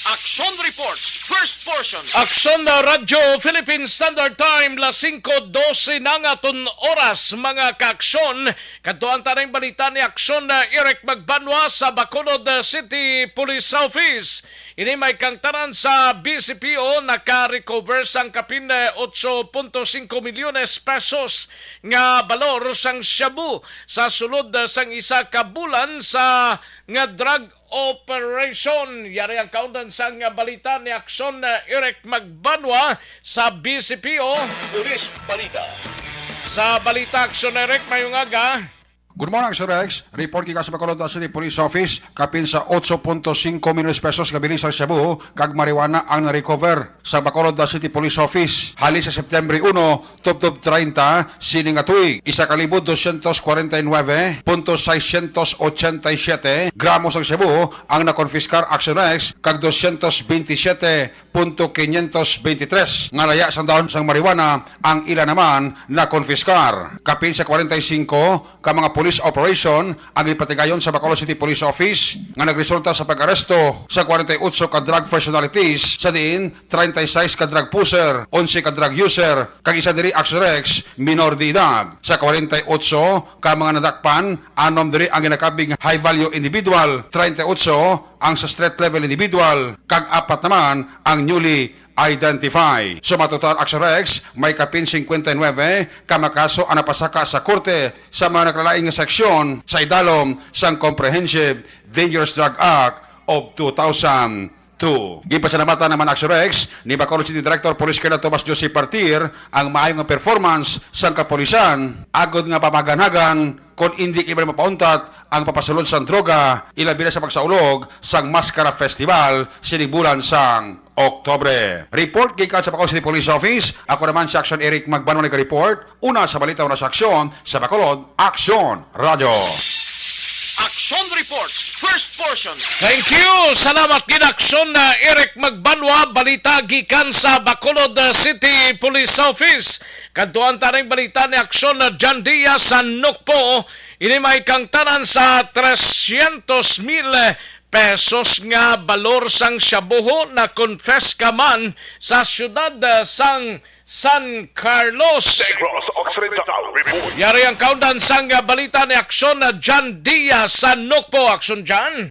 Action Report, first portion. Aksyon na Radyo Philippine Standard Time, las singko dose na nga aton oras, mga kaaksyon. Kadto ang tanang balita ni Aksyon na Eric Magbanwa sa Bacolod City Police Office. Ini may kangtanan sa B C P O, naka-recover sang kapin, eh, otso punto singko milyones pesos nga balor sang shabu sa sulod, eh, sang isa ka bulan sa nga drug operation. Yari ang kaundan sang balita ni Aksyon, eh, Eric Magbanwa sa B C P O. Police Balita. Sa balita, Aksyon Eric, mayong aga. Good morning, Sir Rex. Report gikan sa Bacolod City Police Office, kapin sa otso punto singko milyones pesos nga bilis sang shabu kag marijuana ang na-recover sa Bacolod City Police Office. Hali sa September uno, tubtob treinta, sini nga tuig, isa ka libo dosyentos kwarenta y nuebe punto seiscientos ochenta y siete gramos ang shabu ang nakonfiskar, Action Rex, kag dosyentos bentisiete punto quinientos veintitrés nga laya sang dahon sang marijuana ang ila naman nakonfiskar. Kapin sa kwarenta y singko ka mga police operation ang ipatigayon sa Bacolod City Police Office nga nagresulta sa pag-aresto sa kwarenta y otso ka drug personalities, sa diin treinta y seis ka drug pusher, onse ka drug user, kag isa diri, Action Rex, minor de edad. Sa kwarenta y otso ka mga nadakpan, anom diri ang ginakabig nga high value individual, treinta y otso ang sa street level individual, kag apat naman ang newly identify. So, matutar, Action Rex, may kapin singkwenta y nuebe ka mga kaso ang napasaka sa korte sa mga naglalain nga seksyon sa idalom sang Comprehensive Dangerous Drug Act of two thousand two. Ginpasalamatan naman, Action Rex, ni Bacolod City Director Police Colonel Tomas Jose Partir ang maayo nga performance sang kapulisan, agod nga pamaganhagan kon indi kay mapauntat ang papasulod sang droga, ilabi na sa pagsaulog sang Maskara Festival sining bulan sang Oktubre. Report gikan sa Bacolod City Police Office. Ako naman si Action Eric Magbanwa nag-report. Una sa balita, una sa aksyon, sa Bacolod, Aksyon Radyo. Action Report, first portion. Thank you. Salamat gid, Aksyon na Eric Magbanwa. Balita gikan sa Bacolod, uh, City Police Office. Kadtuan ta ning balita ni Aksyon na John Diaz sa Nukpo. Ini may kangtanan sa trescientos mil pesos nga balor sang shabu na konfiska man sa siyudad, uh, sang San Carlos. Negros Occidental Report. Yari ang kaundan sang balita ni Aksyon na John Diaz sa Nukpo. Aksyon, John.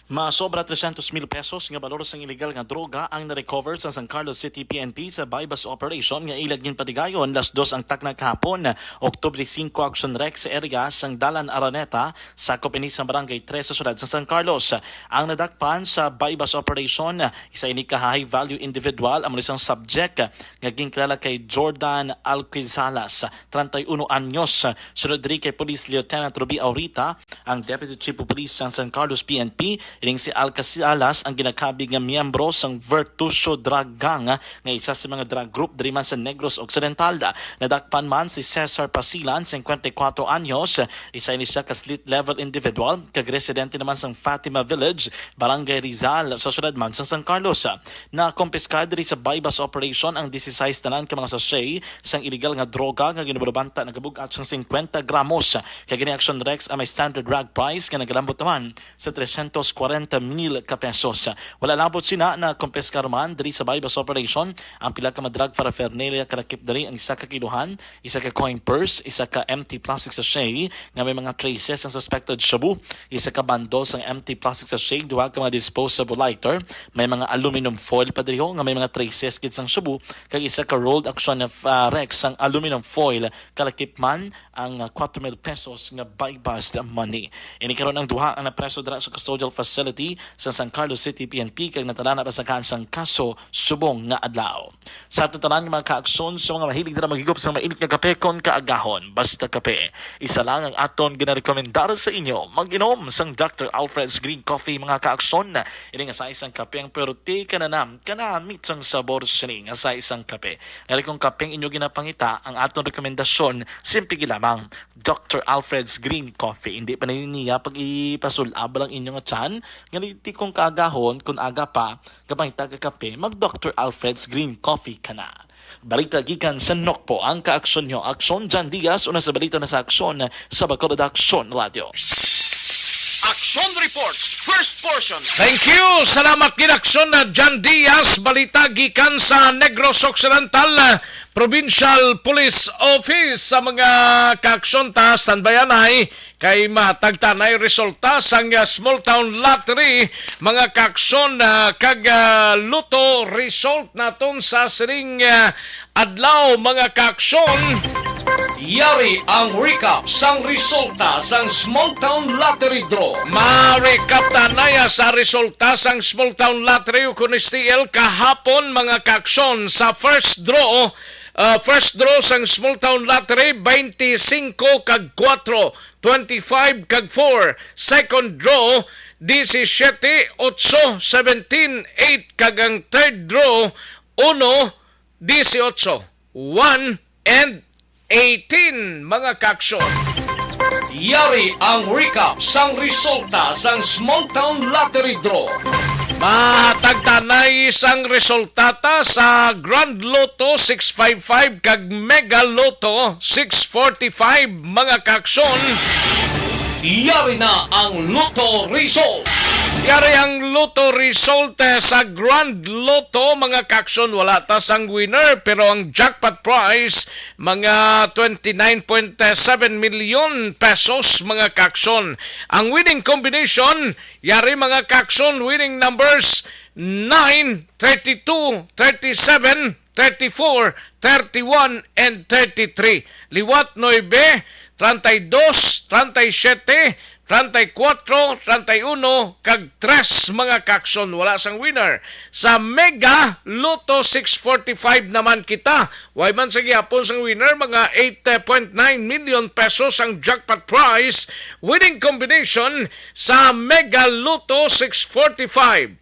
Masobra trescientos mil pesos nga balor sang iligal nga droga ang na-recover sa San Carlos City P N P sa buy-bust operation nga ila ginpatigayon las dos ang takna kahapon, Oktubre singko, Action Rex, sa area sang Dalan Araneta, sakop ini sa Barangay Tres sa siyudad sa San Carlos. Ang nadakpan sa buy-bust operation, isa ini ka high-value individual, amo ni sang subject nga ginkilala kay Jordan Alquizalas, treinta y uno anyos. Sunod diri kay Police Lieutenant Ruby Aurita, ang Deputy Chief of Police sang San Carlos P N P, ining si Alcasalas ang ginakabig nga miyembro sang Vertuso Drug Gang, nga isa sa mga drug group diri man sa Negros Occidental. Nadakpan man si Cesar Pasilan, cincuenta y cuatro anyos, isa ini siya ka street level individual, kag residente naman sang Fatima Village, Barangay Rizal, sa siyudad man sang San Carlos. Nakompiskar diri sa buy-bust operation ang dieciséis tanan ka mga sachet sang iligal nga droga nga ginabulabanta nagabug-at sang cincuenta gramos. Kag ini, Action Rex, ang may standard rag price nga nagalambot naman sa trescientos cuarenta mil ka pesos. Wala labot sina, nakompiskar man diri sa buy-bust operation ang pila ka mga drug paraphernalia, kalakip diri ang isa ka kiluhan, isa ka coin purse, isa ka empty plastic sachet nga may mga traces ang suspected shabu, isa ka bundle sang empty plastic sachet, duha ka mga disposable lighter, may mga aluminum foil pa diri nga may mga traces gid sang shabu, kag isa ka rolled Action, ah, Rex sang aluminum foil, kalakip man ang, ah, kuwatro mil pesos nga buy-bust money. Ini karon ang duha ang napreso dira sa custodial facility Facility sa San Carlos City P N P kag natalana basakan sang kaso subong nga adlaw. Sa aton tanan nga mga kaakson, sa mga mahilig dira maghigop sa mainit nga kape kon kaagahon, basta kape, isa lang ang aton ginarekomendar sa inyo, mag-inom sang Doctor Alfred's Green Coffee, mga kaakson. Ini nga sa isang kape ang perti kananam, kanamit sang sabor sini nga sa isang kape. Ngari kung kape ang inyo ginapangita, ang aton rekomendasyon, simple lamang, Doctor Alfred's Green Coffee. Hindi pa na niya pag ipasul-ab lang inyo nga tiyan, ngari ti kung kaagahon, kung aga pa, kapangita ka kape, mag Doctor Alfred's Green Coffee ka na. Balita gikan sa Nokpo, ang kaaksyon nyo, Aksyon Jan Diaz, una sa balita na sa Aksyon, sa Bacolod Aksyon Radio. Action Report, first portion. Thank you. Salamat gid, Aksyon na Jan Diaz. Balita gikan sa Negros Occidental, ah, Provincial Police Office. Sa mga kaaksyon ta, standby anay, kay matagtanay resulta sang, ah, small town lottery, mga kaaksyon, ah, kag, ah, lotto result naton sa sining, ah, adlaw, mga kaaksyon. Yari ang recap sang resulta sang Small Town Lottery Draw. Ma-recap ta anay sa resulta sang Small Town Lottery ukon S T L kahapon, mga kaaksyon. Sa first draw, ah, first draw sang Small Town Lottery, twenty-five kag four, twenty-five kag four. Second draw, disisiete, otso, seventeen, eight, kag ang third draw, uno, dieciocho, one, and eighteen, mga kaaksyon. Yari ang recap sang resulta sang Small Town Lottery Draw. Matagtanay sang resulta ta sa Grand Lotto six five five kag Mega Lotto six forty-five, mga kaaksyon. Yari na ang Lotto result. Yari ang Lotto result, eh, sa Grand Lotto, mga kaaksyon. Wala ta sang winner, pero ang jackpot prize, mga twenty-nine point seven million pesos, mga kaaksyon. Ang winning combination, yari, mga kaaksyon, winning numbers nine, thirty-two, thirty-seven, thirty-four, thirty-one, and thirty-three. Liwat nuebe, treinta y dos, treinta y siete, treinta y cuatro, treinta y uno, kag tres, mga kaaksyon. Wala sang winner. Sa Mega Lotto six forty-five naman kita. Way man sa gihapon sang winner, mga eight point nine million pesos ang jackpot prize. Winning combination sa Mega Lotto six forty-five,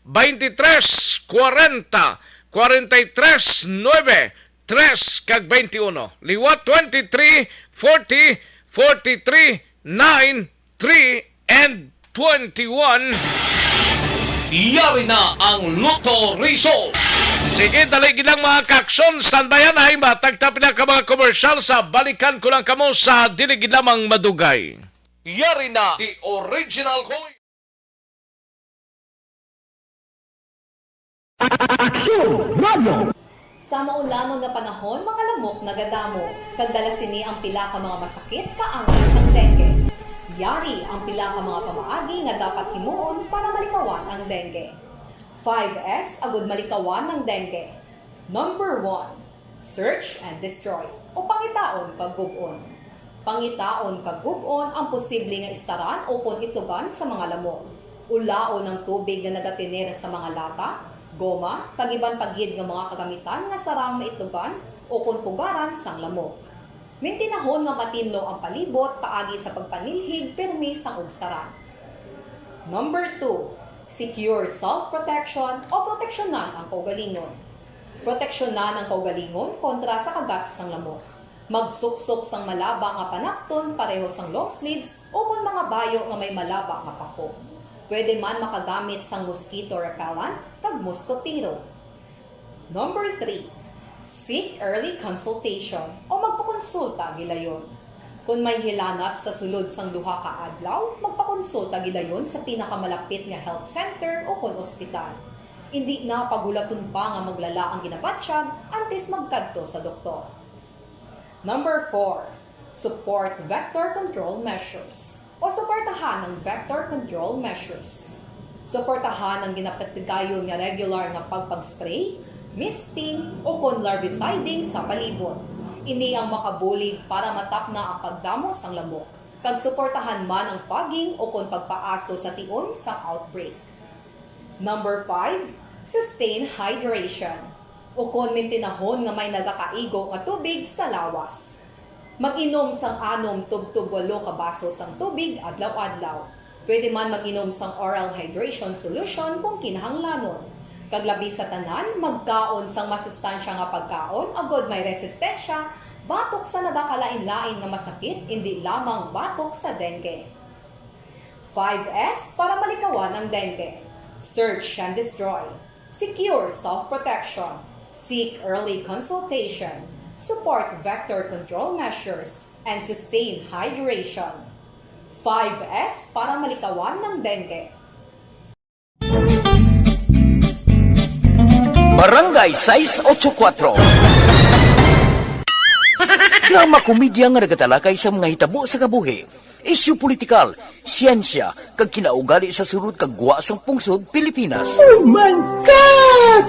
twenty-tres, kwarenta, kwarenta y tres, nuebe, tres, kag twenty-one. Liwat twenty-three, forty, forty-three, nine, three, and twenty-one. Yari na ang Lotto result. Sige, dali gid lang, mga kaaksyon. Standby anay, matagtap na ka mga commercial sa balikan ko lang kamo sa dili gid lamang madugay. Yari na, the original coin. Aksyon Radio. Sa maulanon nga panahon, mga lamok nagadamo, kag dala sini ang pila ka mga masakit kaangay sang dengue. Yari ang pila ka mga pamaagi nga dapat himuon para malikawan ang dengue. Five S agud malikawan ang dengue. Number one, search and destroy, o pangitaon kag gub-on. Pangitaon kag gub-on ang posible nga istaran ukon itlogan sa mga lamok. Ulaon ang tubig nga nagatener sa mga lata, goma, kag iban pa gid nga mga kagamitan nga sarang maitlogan ukon pugaran sang lamok. Mintinahon nga matinlo ang palibot paagi sa pagpanilhig pirmi sang ugsaran. Number two, secure self-protection o proteksyonan ang kaugalingon. Proteksyonan ang kaugalingon kontra sa kagat sang lamok. Magsuksok sang malaba nga panapton pareho sang long sleeves ukon mga bayo nga may malaba nga pako. Pwede man makagamit sang mosquito repellent kag moskotero. Number three, seek early consultation o magpakonsulta gilayon. Kon may hilanat sa sulod sang duha ka adlaw, magpakonsulta gilayon sa pinakamalapit nga health center ukon ospital. Indi na paghulaton pa nga maglala ang ginabatyag antes magkadto sa doktor. Number four, support vector control measures o suportahan ang vector control measures. Suportahan ang ginapatigayon nga regular nga pagpag-spray, misting, ukon larviciding sa palibot. Ini ang makabulig para matapna ang pagdamo sang lamok. kag suportahan man ang fogging ukon pagpaaso sa tion sang outbreak. Number five, sustain hydration, ukon mintinahon nga may nagakaigo nga tubig sa lawas. Mag-inom sang anom tubtob walo ka baso sang tubig adlaw-adlaw. Pwede man mag-inom sang oral hydration solution kung kinahanglanon. Kag labi sa tanan, magkaon sang masustansya nga pagkaon agod may resistensya batok sa nagakalain-lain nga masakit, indi lamang batok sa dengue. Five S para malikawan ang dengue. Search and destroy. Secure self-protection. Seek early consultation. Support vector control measures and sustain hydration. Five S para malikawan ng dengue. Barangay sais ocho kuwatro. Drama komedya nga nagatalakay sa mga hitabo sa kabuhi, isyu politikal, siyensya, kag kinaugali sa sulod kag gwa sang pungsod Pilipinas. Oh my God!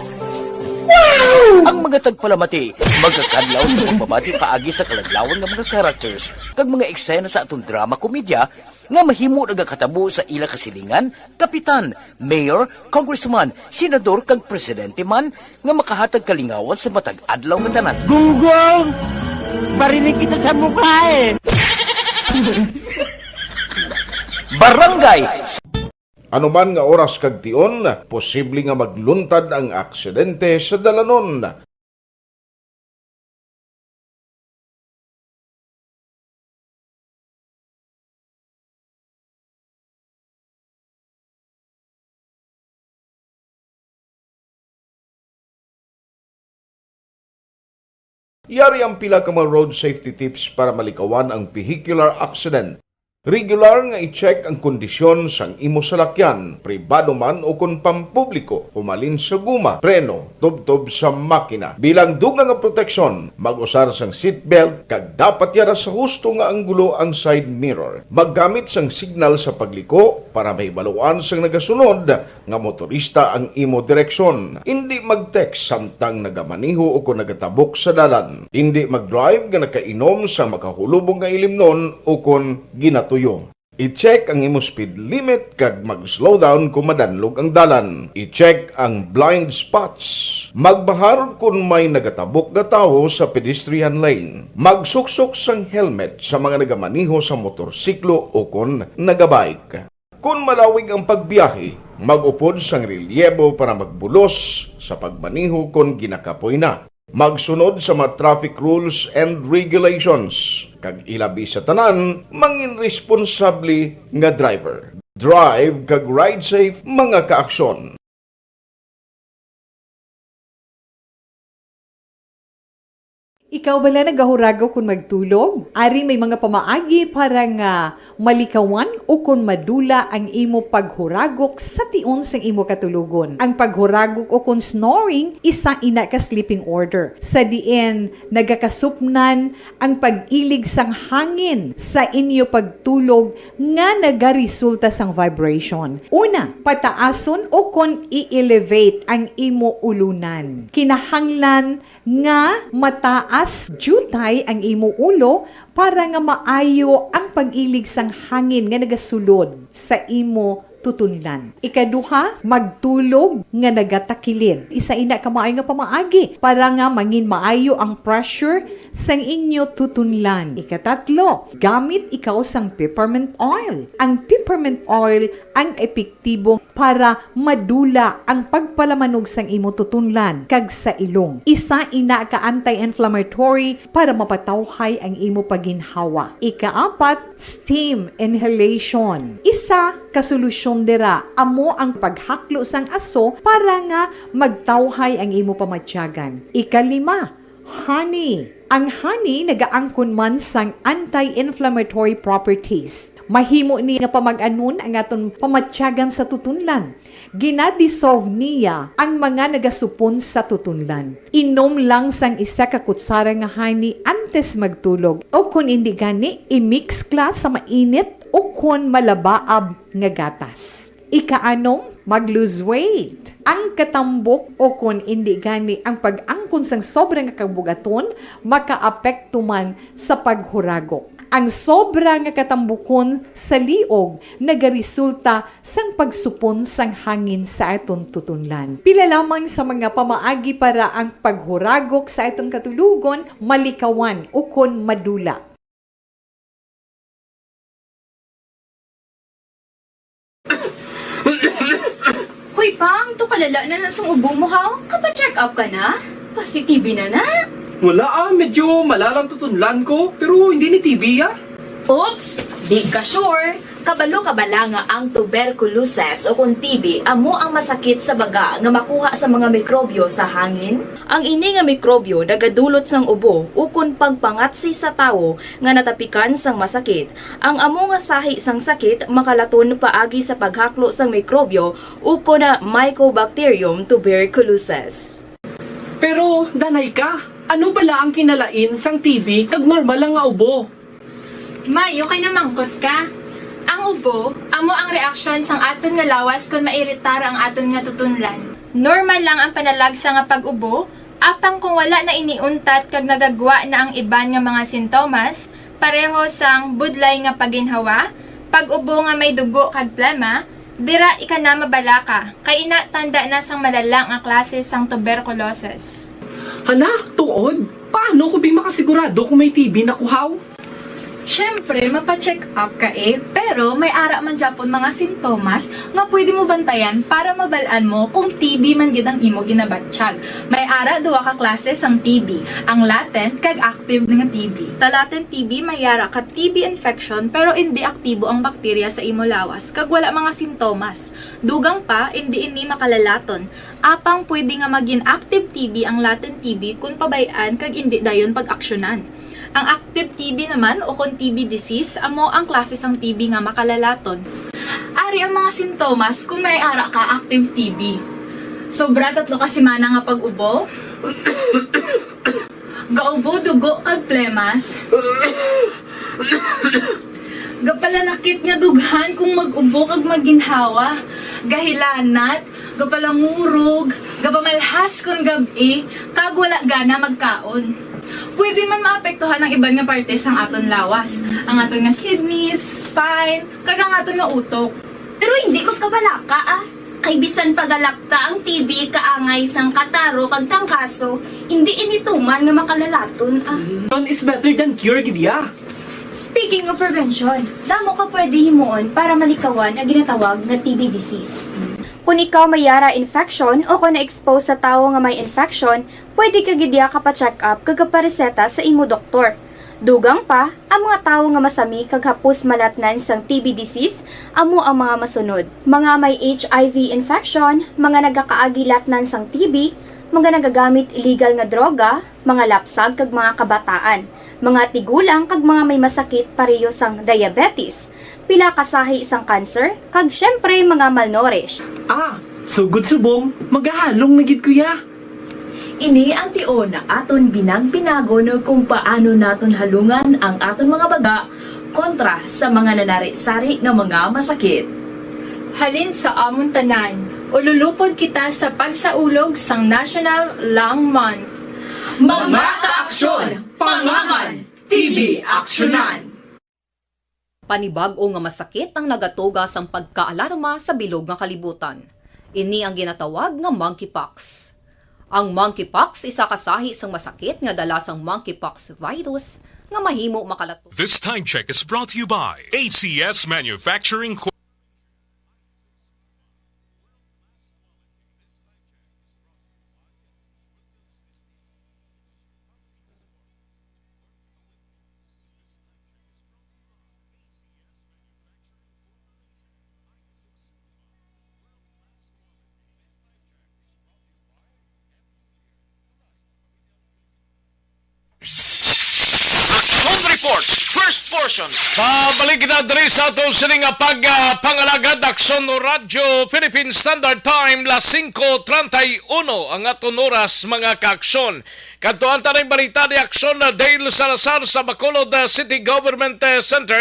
Wow! Ang mga tagpalamati magakadlaw sa pagbabati paagi sa kaladlawan nga mga characters kag mga eksena sa aton drama komedya nga mahimo nagakatabo sa ila kasilingan, kapitan, mayor, congressman, senador, kag presidente man nga makahatag kalingawan sa matag adlaw nga tanan. Gunggong! Barinig kita sa mukha eh! Barangay. Anuman nga oras kag tion, posible nga magluntad ang aksidente sa dalanon. Yari ang pila ka mga road safety tips para malikawan ang vehicular accident. Regular nga i-check ang kondisyon sang imo salakyan, pribado man o kon pampubliko, humalin sa guma, preno, tubtob sa makina. Bilang dugang nga proteksyon, mag-usar sang seatbelt kag dapat yara sa husto nga anggulo ang side mirror. Maggamit sang signal sa pagliko para mahibaluan sang nagasunod nga motorista ang imo direksyon. Indi mag-text samtang nagamaneho o kon nagatabok sa dalan. Indi mag-drive nga nakainom sa makahulubog nga ilimnon o kon ginatuyo. I-check ang imo speed limit kag mag-slow down kon madanlog ang dalan. I-check ang blind spots. Magbahar kon may nagatabok nga tawo sa pedestrian lane. Magsuksok sang helmet sa mga nagamaneho sa motorsiklo o kon nagabike. Kon malawig ang pagbiyahe, mag-upod sang relyebo para magbulos sa pagmaneho kon ginakapoy na. Magsunod sa mga traffic rules and regulations, kag ilabi sa tanan, mangin responsable nga driver. Drive kag ride safe, mga kaaksyon. Ikaw bala nagahuragok kon magtulog? Ari may mga pamaagi para nga malikawan o kon madula ang imo paghuragok sa tion sang imo katulogon. Ang paghuragok o kon snoring, isa ina ka sleeping order, sa diin nagakasupnan ang pag-ilig sang hangin sa inyo pagtulog nga nagaresulta sang vibration. Una, pataason o kon i-elevate ang imo ulunan. Kinahanglan nga mataas diutay ang imo ulo para nga maayo ang pag-ilig sang hangin nga nagasulod sa imo tutunlan. Ikaduha, magtulog nga nagatakilid. Isa ina ka maayo nga pamaagi para nga mangin maayo ang pressure sang inyo tutunlan. Ikatatlo, gamit ikaw sang peppermint oil. Ang peppermint oil ang epektibo para madula ang pagpalamanog sang imo tutunlan kag sa ilong. Isa ina ka anti-inflammatory para mapatawhay ang imo pagginhawa. Ikaapat, steam inhalation. Isa ka solusyon dira amo ang paghaklo sang aso para nga magtawhay ang imo pamatyagan. Ikalima, honey. Ang honey nagaangkon man sang anti-inflammatory properties. Mahimo ni nga pamag-anon ang aton pamatyagan sa tutunlan. Gina-dissolve niya ang mga nagasupon sa tutunlan. Inom lang sang isa ka kutsara nga honey antes magtulog, o kon indi gani, i-mix kla sa mainit o kon malabaab nga gatas. Ikaanom, mag-lose weight. Ang katambok o kon indi gani ang pag-angkon sang sobra nga kabugaton makaapekto man sa paghuragok. Ang sobra nga katambukon sa liog nagaresulta sang pagsupon sang hangin sa aton tutunlan. Pila lamang sa mga pamaagi para ang paghuragok sa aton katulogon malikawan ukon madula. Hoy, Pang, to kalala na na sang ubo mo, haw? Kapa-check up ka na? Kasi T B na na. Wala ah, medyo malalang tutunlan ko, pero hindi ni T B ah. Oops! Di ka sure? Kabalo ka bala nga ang tuberculosis o kung T B amo ang masakit sa baga nga makuha sa mga mikrobyo sa hangin? Ang ini nga mikrobyo nagadulot sang ubo ukon pagpangatsi sa tawo nga natapikan sang masakit. Ang amo nga sahi sang sakit makalaton paagi sa paghaklo sang mikrobyo ukon na Mycobacterium tuberculosis. Pero, Danay ka, ano bala ang kinalain sang T B kag normal lang nga ubo? May, okay na mangkot ka. Ang ubo, amo ang reaksyon sang aton nga lawas kon mairitar ang aton nga tutunlan. Normal lang ang panalagsa nga pag-ubo, apang kung wala na ini untat kag nagagwa na ang iban nga mga sintomas, pareho sang budlay nga paginhawa, pag-ubo nga may dugo kag plema, dira ika na mabalaka, kay ina tanda na sang malala nga klase sang tuberculosis. Hala, tuod? Paano ko bi makasigurado kung may T B na ko, haw? Siyempre, mapa-check up ka eh, pero may ara man gyapon mga sintomas nga pwede mo bantayan para mabal-an mo kung T B man gid ang imo ginabatyag. May ara duha ka klase sang T B, ang latent kag active nga T B. Sa latent T B may ara ka T B infection pero indi aktibo ang bakterya sa imo lawas kag wala mga sintomas. Dugang pa, indi ini makalalaton. Apang pwede nga magin active T B ang latent T B kon pabay-an kag indi dayon pag-aksyonan. Ang active T B naman o kon T B disease amo ang klase sang T B nga makalalaton. Ari ang mga sintomas kon may ara ka active T B. Sobra tatlo ka semana nga pag-ubo. Gaubo dugo kag plemas. Gapalanakit nga dughan kung mag-ubo kag maginhawa. Gahilanat, gapalangurog, gapamalhas kon gab-i, kag wala gana magkaon. Pwede man maapektuhan ang iban nga parte sang aton lawas, ang aton nga kidneys, spine, kag ang aton nga utok. Pero hindi ko kabalaka, ah. Kay bisan pagalakta ang T B kaangay sang kataro kag tangkaso, hindi ini tuman nga makalalaton, ah. Prevention is better than cure, gid ya. Speaking of prevention, damo ka pwede himuon para malikawan ang ginatawag nga T B disease. Kung ikaw may yara infection o kung na-expose sa tawo nga may infection, pwede ka gid ya kapa-check up kag kapareseta sa imo doktor. Dugang pa, ang mga tawo nga masami kag hapos malatnan sang T B disease amo ang mga masunod: mga may H I V infection, mga nagakaagi latnan sang T B, mga nagagamit illegal nga droga, mga lapsag kag mga kabataan, mga tigulang kag mga may masakit pareho sang diabetes, pila ka sahi sang cancer, kag siyempre mga malnourished. Ah, sugod subong, magahalong na gid ko ya. Ini ang tion nga aton binag-binagon kung paano naton halungan ang aton mga baga kontra sa mga nanari-sari nga mga masakit. Halin sa amon tanan, ululupod kita sa pagsaulog sang National Lung Month. Mga kaaksyon, pangaman, T B aksyonan. Panibag-o nga masakit ang nagatuga sang pagkaalarma sa bilog nga kalibutan. Ini ang ginatawag nga monkeypox. Ang monkeypox isa ka sahi sang masakit nga dala sang monkeypox virus nga mahimo makalato. This time check is brought to you by A C S Manufacturing Corp. Action Report, first portion. Pabalik na diri sa ato sini nga pag, ah, pangalagad, Aksyon Radyo Philippine Standard Time, las singko treinta y uno ang aton oras, mga kaaksyon. Kadtuan ta ning balita ni Aksyon Dale Salazar sa Bacolod, ah, City Government, ah, Center.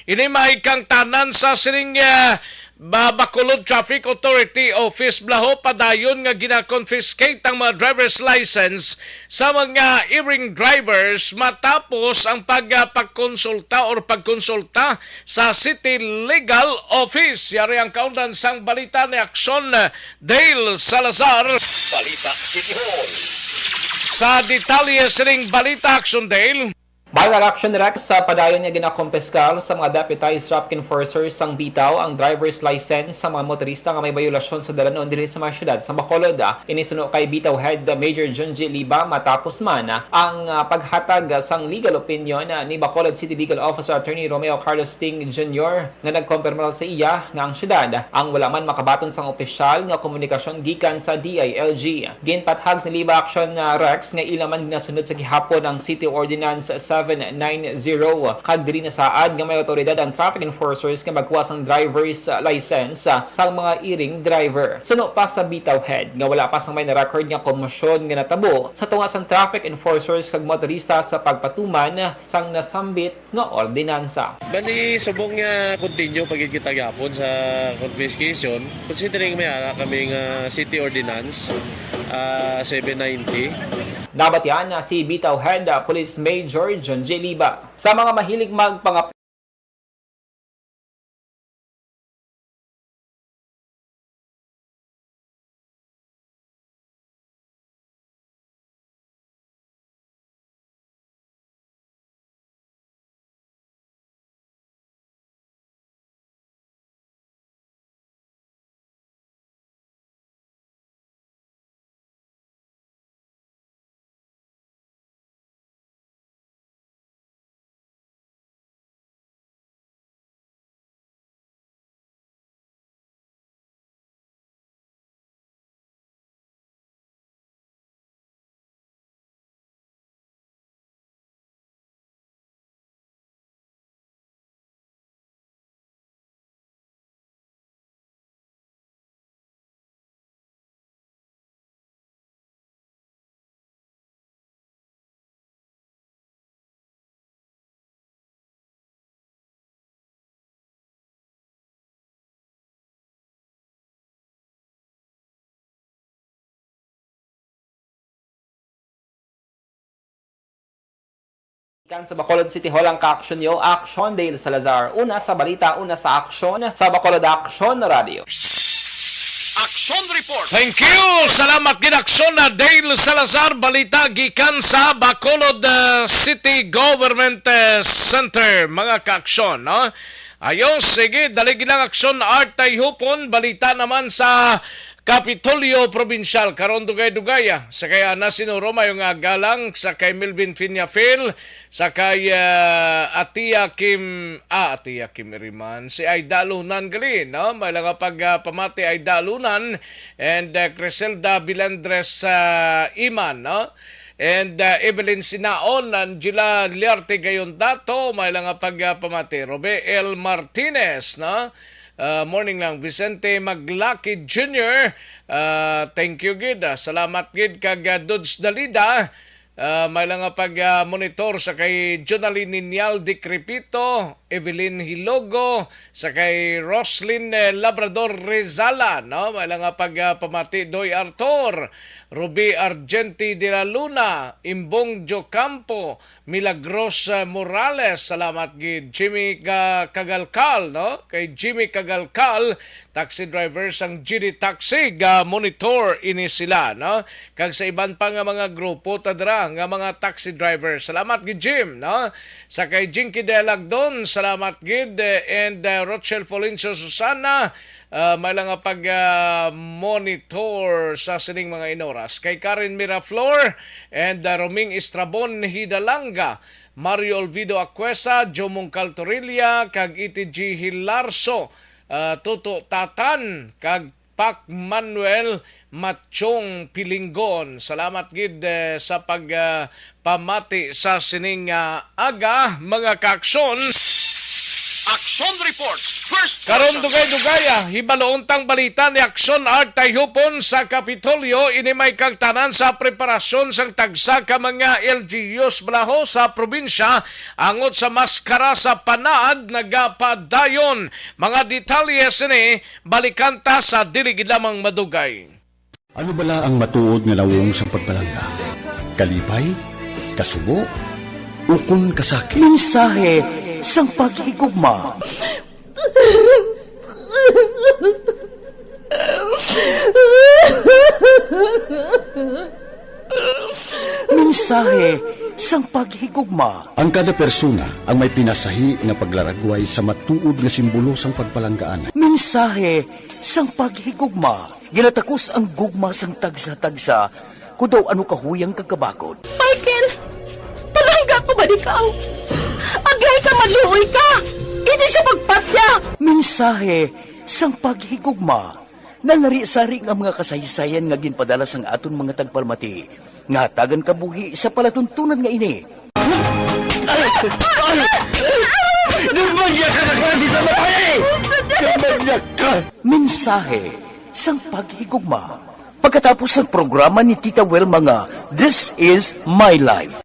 Ini may kangtanan sa sining, ah, Ba-, Bacolod Traffic Authority Office, Blaho, padayon nga gina-confiscate ang mga driver's license sa mga erring drivers matapos ang pag-, ah, pagkonsulta or pagkonsulta sa City Legal Office. Yari ang kaundan sang balita ni Aksyon, ah, Dale Salazar. Balita City Hall. Sa detalye sining balita, Aksyon Dale. Mga ka-aksyon, Rex, sa padayon nga ginakompiskar sa mga deputized traffic enforcers sang Bitaw ang driver's license sa mga motorista nga may bayolasyon sa dalanon diri sa mga syudad sa Bacolod. Ini suno kay Bitaw Head Major Junji Liba, matapos man ang, ah, paghatag sang legal opinion, ah, ni Bacolod City Legal Officer Attorney Romeo Carlos Ting Junior, nga nagkompirmar sa iya nga ang syudad ang wala man makabaton sang opisyal nga komunikasyon gikan sa D I L G. Ginpathag ni Liba Action, ah, Rex, nga ila man ginasunod sa gihapon ang City Ordinance seven nine zero, kag diri nasaad nga may awtoridad ang traffic enforcers nga magkuha sang driver's, ah, license, ah, sang mga erring driver. Suno pa sa Bitaw Head nga wala pa sang may na-record nga komosyon nga natabo sa tunga sang traffic enforcers kag motorista sa pagpatuman sang nasambit nga ordinansa. Bali, subong nga continue pa gid kita gihapon sa confiscation, considering may ara kami nga city ordinance, ah, seven ninety. Nabatian na si Bitaw Head, ah, Police Major John J. Liba. Sa mga mahilig magpangap- Kan sa Bacolod City Hall ang ka-aksyon yo, Aksyon Dale Salazar. Una sa balita, una sa aksyon, sa Bacolod Aksyon Radio. Action Report. Thank you. Salamat gid, Aksyon na Dale Salazar. Balita gikan sa Bacolod, uh, City Government, uh, Center, mga ka-aksyon, no? Ayos, sige, dali gid lang, Aksyon Art Tayhupon. Balita naman sa Kapitolyo Probinsyal, karon dugay-dugay, ah. Sa kay Ana Sinuro, maayong aga lang, sa kay Melvin Fiñafil, sa kay, ah, Atia Kim, ah, Atia Kim Iriman, si Aida Lunan gali, no? May lang nga pag, ah, pamati Aida Lunan, and, ah, Criselda Bilandres, ah, Iman, no? And, ah, Evelyn Sinaon, Angela Liarte Gayon Dato, may lang nga pag, ah, pamati. Robe L Martinez, no? Ah, morning lang. Vicente Maglaki Junior, ah, thank you gid. Ah, salamat gid kag, ah, Dudes Dalida. Ah, may lang nga pag, ah, monitor sa kay Jonalyn Ninyal Decrepito, Evelyn Hilogo, sa kay Roslyn, eh, Labrador Rizala, no? May lang nga pag, ah, pamati, Doy Arthur, Ruby Argenti de la Luna, Imbong Jocampo, Milagros, eh, Morales, salamat gid. Jimmy Ga-, Kagalkal, no? Kay Jimmy Kagalkal, taxi driver sang G D Taxi, ga-monitor ini sila, no? Kag sa iban pa nga mga grupo ta dira nga mga taxi driver. Salamat gid, Jim, no? Sa kay Jinky Delagdon, salamat gid, eh, and, eh, Rochelle Florencio Susana, ah, may lang nga pag, ah, monitor sa sining mga inoras. Kay Karen Miraflor and, ah, Roming Estrabon Hidalanga, Mario Olvido Acuesa, Jomong Caltorilla, kag Iti G Hilarso, ah, Tuto Tatan, kag Pak Manuel Machong Pilinggon. Salamat gid, eh, sa pag, ah, pamati sa sining, ah, aga, mga kaaksyon. Action Report, first Karon portion. Dugay-dugay, ah, hibaloon tang balita ni Action Art Tayhupon sa Kapitolyo. Ini may kagtanan sa preparasyon sang tagsa ka mga L G Us balaho sa probinsya angot sa maskara sa Panaad nagapadayon. Mga detalye sini, balikan ta sa dili gid lamang madugay. Ano bala ang matuod nga nawong sang pagpalangga? Kalipay? Kasubo? Ukon kasakit? Mensahe sang paghigugma. Mensahe sang paghigugma. Ang kada persona ang may pinasahi nga paglaragway sa matuod nga simbolo sang pagpalanggaan. Mensahe sang paghigugma. Ginatakos ang gugma sang tagsa-tagsa, kon daw ano kahuyang kag kabakod. Michael, palangga ko ba ikaw? Agay ka, maluoy ka! Hindi siya pagpatya! Mensahe sang paghigugma. Nalari-sari nga mga kasaysayan nga ginpadala sang aton mga tagpalamati nga hatagan kabuhi sa palatuntunan nga ini. Ay! Ay! Demonyo ka na klase sa babae! Demonyo ka! Mensahe sang paghigugma. Pagkatapos sang programa ni Tita Wilma nga This Is My Life.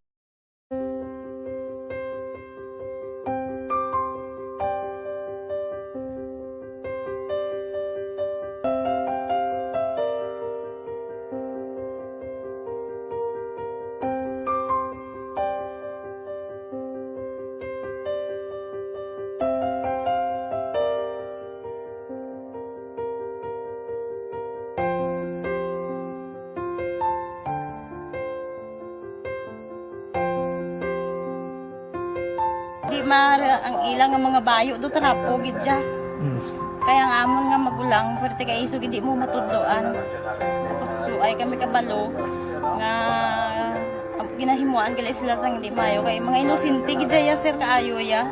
Di ma-, ang ila nga mga bayo do trapo gid siya. Mm. Kaya ang amon nga magulang, pwerte kay isog hindi mo matudloan. Tapos suay kami kabalo nga ginahimuan gali sila sang hindi maayo. Kay mga inosente gid siya, sir, kaayo ya.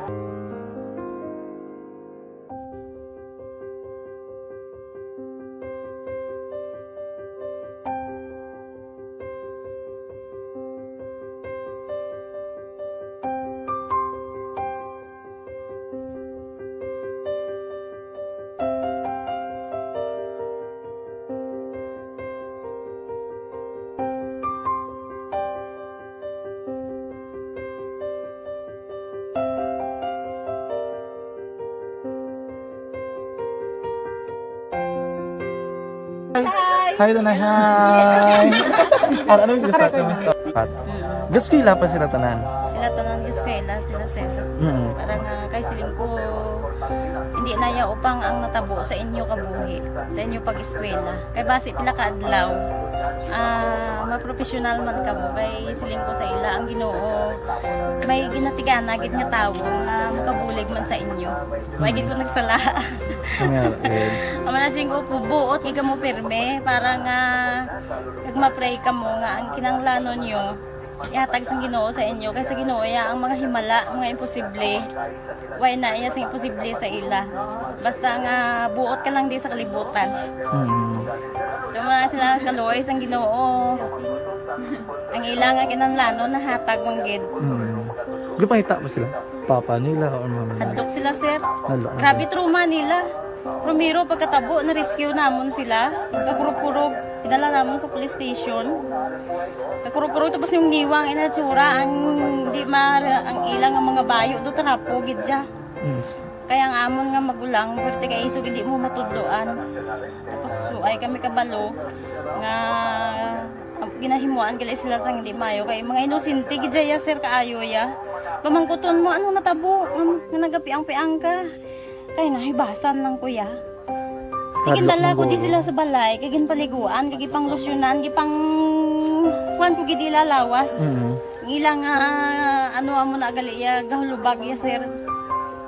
Hi. Hi, Tanay. Hi. Ano, ano yung gusto? Pat. Gaskwela pa sila tanan? Sila tanan gaskwela, sila sir. Mm. Parang, ah, kay siling ko, hindi na ya upang ang natabo sa inyo kabuhi, sa inyo pag-eskwela. Kay basi pila ka adlaw, ah, mapropesyonal man kamo. Kay siling ko sa ila, ang Ginoo may ginatigana gid nga tawo nga makabulig man sa inyo. Wa gid ko nagsala. Nga, eh. Amo na siling ko, buot gid kamo pirme para nga kag ma-pray kamo nga ang kinahanglanon nyo ihatag sang Ginoo sa inyo, kay sa Ginoo ya ang mga himala, mga imposible. Way na iya sing imposible sa ila. Basta nga buot ka lang di sa kalibutan. Mm. Tuma sila kaluoy sang Ginoo. Ang ila nga kinahanglanon nahatag man gid. Mm. Gipangita ba sila? Papa nila or mama nila? Hadlok sila, sir. Hadlok. Grabe trauma nila. Primero, pagkatabo, na-rescue namon sila. Pagkakurog-kurog, idala namon sa police station. Pagkakurog-kurog, tapos yung niwang inatsura, ang di ma-, ang ila nga mga bayo, do trapo gid siya. Mm. Kaya ang amon nga magulang, pwerte kay isog, hindi mo matudloan. Tapos, suay kami kabalo nga ginahimuan gali sila sang hindi maayo. Kay mga inosente gid ya, sir, kaayo ya. Pamangkuton mo, ano natabo? Ano, nga nagapiang-piang ka? Kay nahibasan lang ko ya. Kay ginadala ko di sila sa balay, kay ginpaliguan, kay gipanglusyonan, gipang-, kuwan ko gid ila lawas. Mm. Ang ila nga, ano, amo na gali ya, gahulubag ya, sir.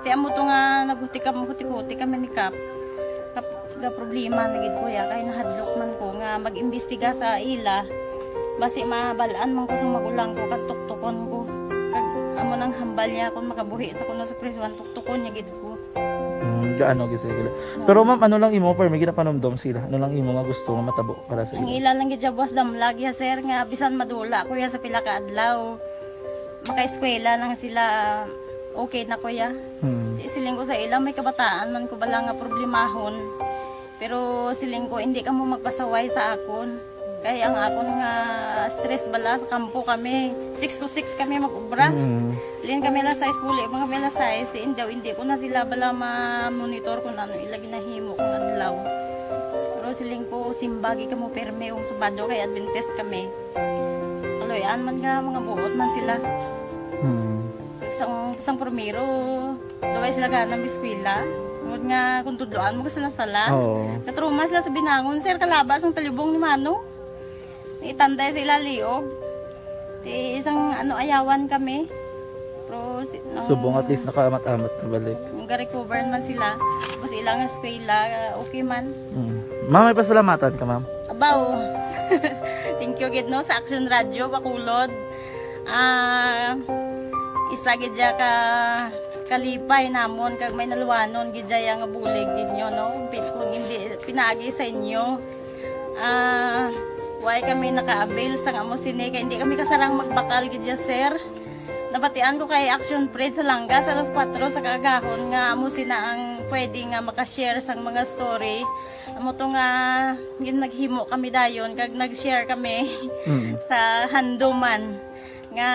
Kaya mo to nga naghuti ka, huti-huti kami ni Kap. Kap-, ga problema na gid ko ya, kay nahadlok man ko nga mag-imbestiga sa ila. Basi mabal-an man ko sa magulang ko, kag tuktukon ko. Kag amo nang hambal niya, kung makabuhi sa kuno sa prisuan, tuktukon niya gid ko. Mm, gaano gid sila? Pero ma'am, ano lang imo, permi ginapanumdom sila? Ano lang imo nga gusto nga matabo para sa ila? Ang ila lang gid ya buwas damlag ya, sir, nga bisan madula ko ya sa pila ka adlaw, makaeskwela lang sila, okay na ko ya. Hmm. Di sila Siling ko sa ila, may kabataan man ko bala nga problemahon. Pero siling ko, hindi kamo magpasaway sa akon. Kay ang akon nga stress bala sa kampo kami, six to six kami mag-ubra. Mm. Siling kami alas sais, puli pa kami alas sais, si indaw, hindi ko na sila bala ma-monitor kung ano ila ginahimo kung adlaw. Pero siling ko, simbagi kamo perme kung subado kay Adventist kami. Kaloy-an man nga mga buot man sila. Hmm. Sang, sang primero, luway sila gana mag-eskwela. Tungod nga kung tudloan mo sila sala. Oo. Natruma sila sa binangon, sir, kalaba sang talibong ni Mano. Itanday sa ila liog. Ti isang ano, ayawan kami. Pero si, nung Subong at least nakaamat-amat na balik. Nung ga-recover man sila, tapos ilang eskwela, okay man. Mm. Ma'am, may pasalamatan ka, ma'am? Abaw. Thank you gid, no, sa Action Radio Bacolod. Ah, isa gid siya ka kalipay namon kag may naluwanon gid siya nga bulig ninyo, no? Pi-, kung hindi pinaagi sa inyo, ah, why kami naka-avail sang amo sini, kay hindi kami kasarang magbakal gid siya, sir. Nabatian ko kay Action Fred sa Langga sa alas kuwatro sa kaagahon nga amo sina ang pwede nga makashare sang mga story. Amo to nga gin-, naghimo kami dayon kag nag-share kami Mm. sa handuman nga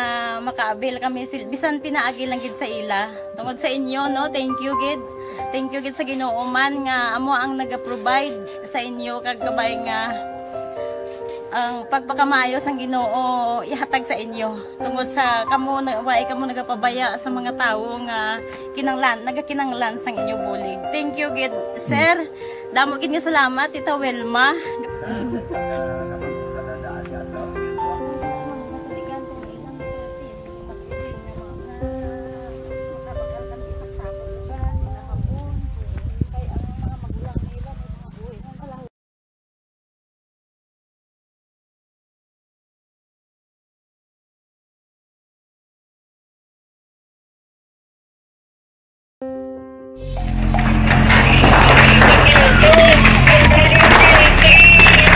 maka-avail kami sil-, bisan pinaagi lang gid sa ila. Tungod sa inyo, no, thank you gid. Thank you gid sa Ginoo man nga amo ang naga-provide sa inyo kag kabay nga ang pagpakamaayo sang Ginoo ihatag sa inyo. Tungod sa kamo na, wa kamo nagapabaya sa mga tawo nga kinanglan, nagakinanglan sang inyo bulig. Thank you gid, sir. Damo gid nga salamat, Tita Wilma.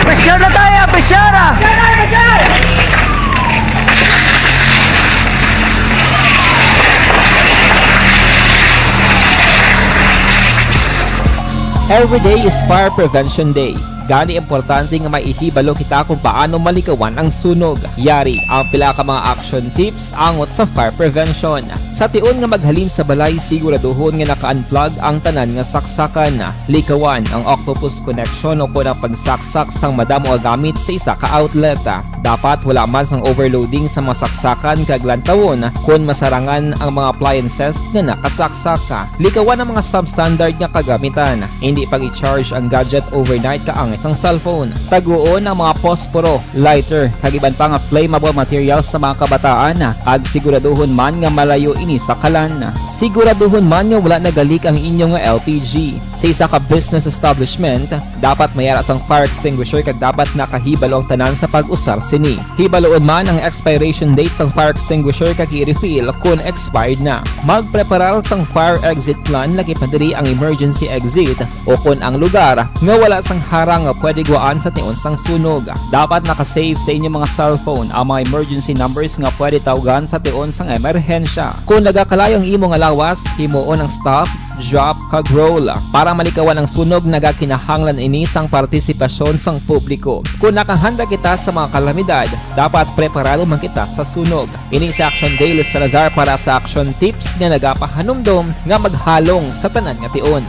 Pressure na tayo! Pressure na! Every day is Fire Prevention Day. Gani, importante nga may ihibalo kita kung paano malikawan ang sunog. Yari ang pila ka mga action tips angot sa fire prevention. Sa tion nga maghalin sa balay, siguraduhon nga naka-unplug ang tanan nga saksakan. Likawan ang octopus connection o kon ang pagsaksak sang madamo nga gamit sa isa ka outlet. Dapat wala man sang overloading sa mga saksakan kag lantawon kon masarangan ang mga appliances nga nakasaksak. Likawan ang mga substandard nga kagamitan. Indi pag-i-charge ang gadget overnight kaangay sang cellphone. Taguon ang mga posporo, lighter, kag iban pa nga flammable materials sa mga kabataan, kag siguraduhon man nga malayo ini sa kalan. Siguraduhon man nga wala nagalik ang inyo nga L P G. Sa isa ka business establishment, dapat may ara sang fire extinguisher kag dapat nakahibalo ang tanan sa pag-usar sini. Hibaluon man ang expiration date sang fire extinguisher kag i-refill kon expired na. Magpreparar sang fire exit plan, lakip na diri ang emergency exit o kon ang lugar nga wala sang harang nga pwede gwaan sa tion sang sunog. Dapat naka-save sa inyo mga cellphone ang mga emergency numbers nga pwede tawgan sa tion sang emerhensya. Kon nagakalayo ang imo nga lawas, himuon ang stop, drop, kag roll. Para malikawan ang sunog, nagakinahanglan ini sang partisipasyon sang publiko. Kon nakahanda kita sa mga kalamidad, dapat preparado man kita sa sunog. Ini si Action Dale Salazar para sa Action Tips nga nagapahanumdom nga maghalong sa tanan nga tion.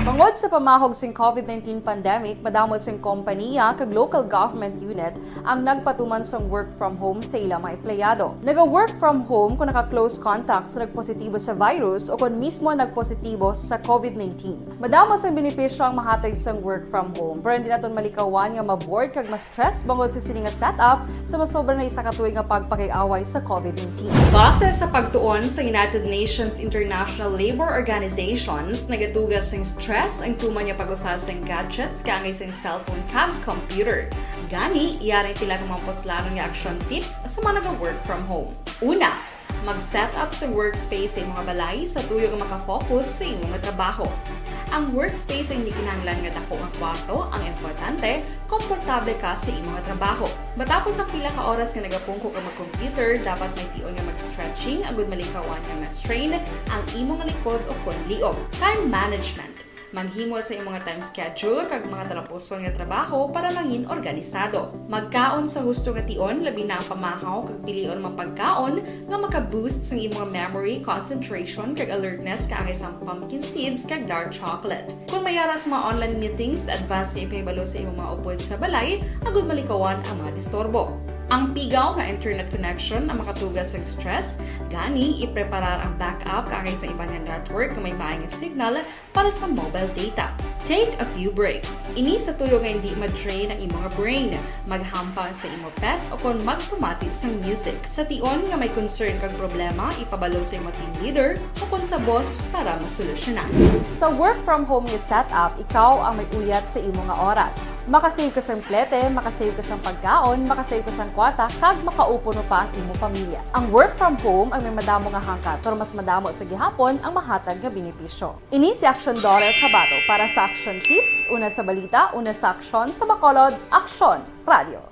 Bangod sa pamahog sing COVID nineteen pandemic, madamo sing kompaniya kag local government unit ang nagpatuman sang work from home sa ila mga empleyado. Naga-work from home kung naka-close contact sa nagpositibo sa virus o kon mismo nagpositibo sa COVID nineteen. Madamo sang benepisyo ang mahatag sang work from home, pero hindi naton malikawan nga ma-bored kag ma-stress bangod sa sini nga setup sa masobra na isa ka tuig nga pagpakig-away sa COVID nineteen. Base sa pagtuon sa United Nations International Labour Organizations, nagatuga sing stress ang tuman nga pag-usa sing gadgets kaangay sing cellphone kag computer. Gani, yari ang pila ka mga puslanon nga action tips sa mga naga-work from home. Una, mag-set up sa workspace sa imong balay sa tuyo nga makafocus sa imong trabaho. Ang workspace ay hindi kinahanglan nga dako nga kwarto. Ang importante, komportable ka sa imo nga trabaho. Matapos ang pila ka oras nga nagapungko ka mag-computer, dapat may tion nga mag-stretching agud malikawan nga ma-strain ang imo nga likod o kon liog. Time management. Maghimo sa imo nga time schedule kag mga talapuson nga trabaho para mangin organisado. Magkaon sa husto nga tion, labi na ang pamahaw kag pilion mga pagkaon nga maka-boost sang imo nga memory, concentration, kag alertness, kaangay sang pumpkin seeds kag dark chocolate. Kung may ara sa mga online meetings, advance nga ipahibalo sa imong mga upod sa balay agud malikawan ang mga disturbo. Ang pigaw nga internet connection ang makatuga sang stress, gani ipreparar ang backup kaangay sa iban nga network nga may maay nga signal para sa mobile data. Take a few breaks. Ini sa tuyo nga hindi ma-drain ang imo nga brain. Maghampang sa imo pet o kon magpamati sang music. Sa tion nga may concern kag problema, ipabalo sa imo team leader o kon sa boss para masolusyonan. Sa work from home nga setup, ikaw ang may uyat sa imo nga oras. Makasave ka sang plete, makasave ka sang pagkaon, makasave ka sang kwarta, kag makaupo pa ang imo pamilya. Ang work from home ang may madamo nga hangkat, pero mas madamo sa gihapon ang mahatag nga benepisyo. Ini si Aksyon Dorer Cabato para sa Aksyon Tips, una sa balita, una sa aksyon, sa Bacolod, Aksyon Radio.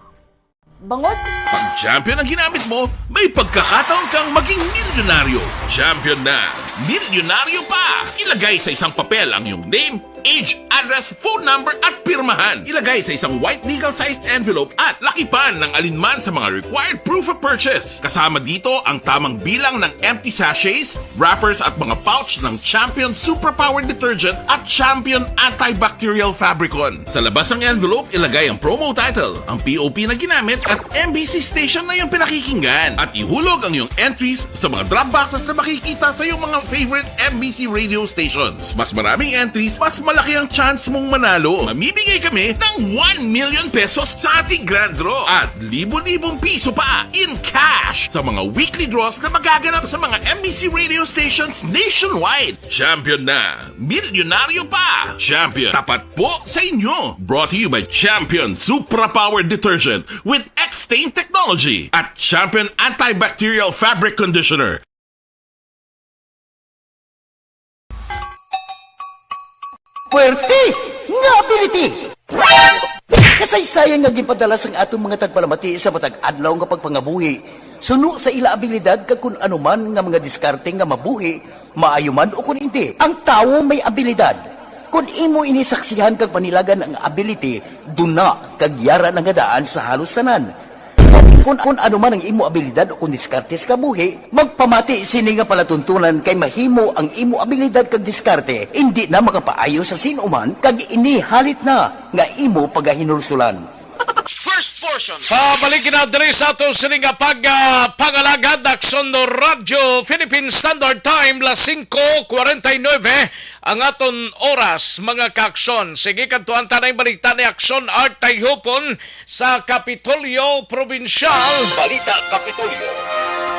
Bangod sa Pag champion ang ginamit mo, may pagkakataon kang maging milyonaryo. Champion na, milyonaryo pa! Ilagay sa isang papel ang iyong name, age, address, phone number, at pirmahan. Ilagay sa isang white legal-sized envelope at lakipan ng alinman sa mga required proof of purchase. Kasama dito ang tamang bilang ng empty sachets, wrappers at mga pouch ng Champion Superpower Detergent at Champion Antibacterial Fabricon. Sa labas ng envelope, ilagay ang promo title, ang P O P na ginamit at M B C station na iyong pinakikinggan. At ihulog ang iyong entries sa mga drop boxes na makikita sa iyong mga favorite M B C radio stations. Mas maraming entries, mas malaki ang chance mong manalo. Mamimigay kami ng one million pesos sa ating grand draw at libo-libong piso pa in cash sa mga weekly draws na magaganap sa mga M B C radio stations nationwide. Champion na! Milyonaryo pa! Champion, tapat po sa inyo! Brought to you by Champion Supra Power Detergent with X-Stain Technology at Champion Antibacterial Fabric Conditioner. Puwerte nga ability! Kasaysayan nga ginpadala sang aton mga tagpalamati sa matag adlaw nga pagpangabuhi, suno sa ila abilidad kag kun ano man nga mga diskarte nga mabuhi, maayo man o kun indi. Ang tawo may abilidad. Kun imo ini saksihan kag panilagan ang ability, duna kag yara na nga daan sa halos tanan. Gani, kun, kun ano man ang imo abilidad o kun diskarte sa kabuhi, magpamati sini nga palatuntunan, kay mahimo ang imo abilidad kag diskarte indi na makapaayo sa sin-o man, kag ini halit na nga imo pagahinulsulan. First portion. Pabalik na diri sa ato sini nga pag, ah, pangalagad, Aksyon Radyo Philippine Standard Time, las singko kwarenta y nuebe ang aton oras, mga kaaksyon. Sige, kadtuan ta na ang balita ni Aksyon Art Tayhupon sa Kapitolyo Probinsyal. Balita Kapitolyo.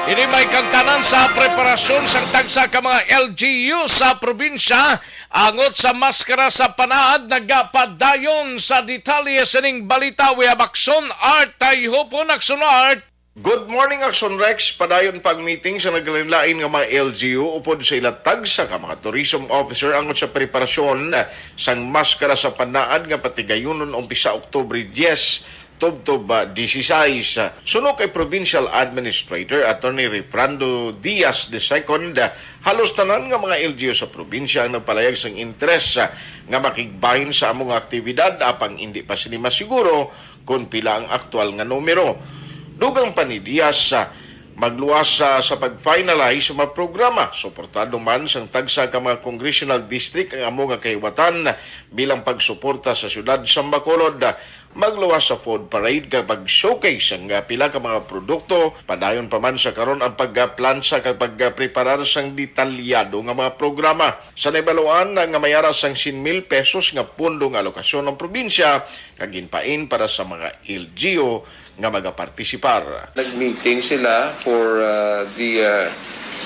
Ini may kaangtanan sa preparasyon sang tagsa ka mga L G U sa probinsya angot sa maskara sa panaad. Nagapadayon sa detalye sining balita, we have Aksyon Art Tayhupon. Aksyon Art. Good morning, Aksyon Rex. Padayon pa ang meeting sa naglain-lain nga mga L G U upod sa ila tagsa ka mga tourism officer angot sa preparasyon sang maskara sa panaad nga patigayunon umpisa Oktubre diyes tubtob, ah, disisais. Suno kay Provincial Administrator Attorney Refrando Diaz the second, ah, halos tanan nga mga L G U sa probinsya ang nagpalayag sang interes, ah, nga makigbahin sa amo nga aktibidad, apang indi pa sini masiguro kon pila ang aktual nga numero. Dugang pa ni Diaz, ah, magluwas, ah, sa pag-finalize sa mga programa. Suportado man sang tagsa ka mga congressional district ang amo nga kahiwatan bilang pagsuporta sa siyudad sa Bacolod. Magluwas sa food parade kag pag-showcase ang, ah, pila ka mga produkto. Padayon pa man sa karon ang pagplansa kag pagpreparar sang detalyado nga mga programa. Sa nahibaluan nga may ara sang syen mil pesos nga pondo nga alokasyon ang probinsya nga ginpain para sa mga L G U nga magapartisipar. Nag-meeting sila for, uh, the, uh,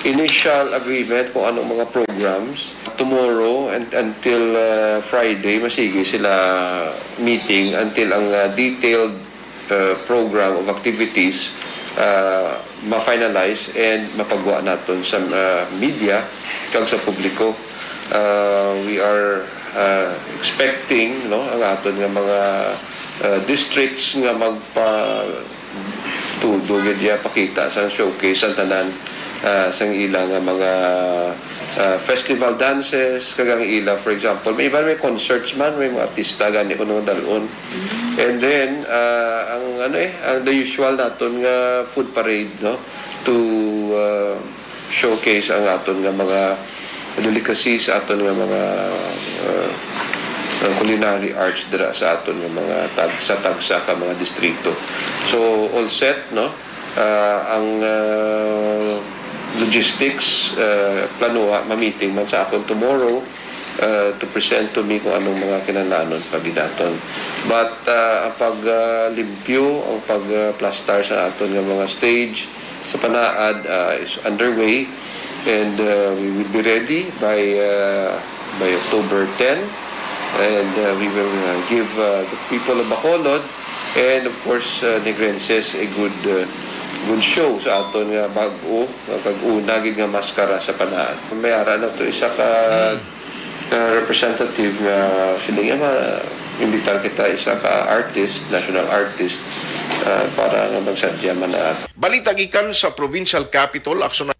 initial agreement kung anong mga programs. Tomorrow and until, uh, Friday, masigi sila meeting until ang, uh, detailed, uh, program of activities, uh, ma-finalize and mapagwa naton sa, uh, media kag sa publiko. Uh, we are Ah, expecting, no, ang aton nga mga, ah, districts nga magpa-, tudo gid ya pakita sang showcase ang tanan, ah, sang ila nga mga, ah, festival dances, kag ang ila, for example, may iban may concerts man, may mga artista gani kuno nga dal-on. And then, ah, ang ano eh, ang the usual naton nga food parade, no, to, ah, showcase ang aton nga mga delicacies, aton nga mga, uh, uh, culinary arts dira sa aton nga mga tag-, sa tagsa ka mga distrito. So, all set, no? Uh, ang, uh, logistics, uh, planuha, ma-meeting man sa akon tomorrow, uh, to present to me kung anong mga kinahanglanon pa gid naton. But, uh, ang pag, uh, limpyo, ang pag, uh, plastar sa aton nga mga stage, sa Panaad, uh, is underway, and, uh, we will be ready by, uh, by October ten, and, uh, we will, uh, give, uh, the people of Bacolod and, of course, uh, Negrenses a good, uh, good show sa aton nga bag-o, uh, kag una gid nga maskara sa Panaad. May ara na to isa ka ka representative nga sini nga ma-, imbitar kita isa ka artist, national artist, ah, para nga magsadya man na. Balita gikan sa Provincial Capitol, Aksyon.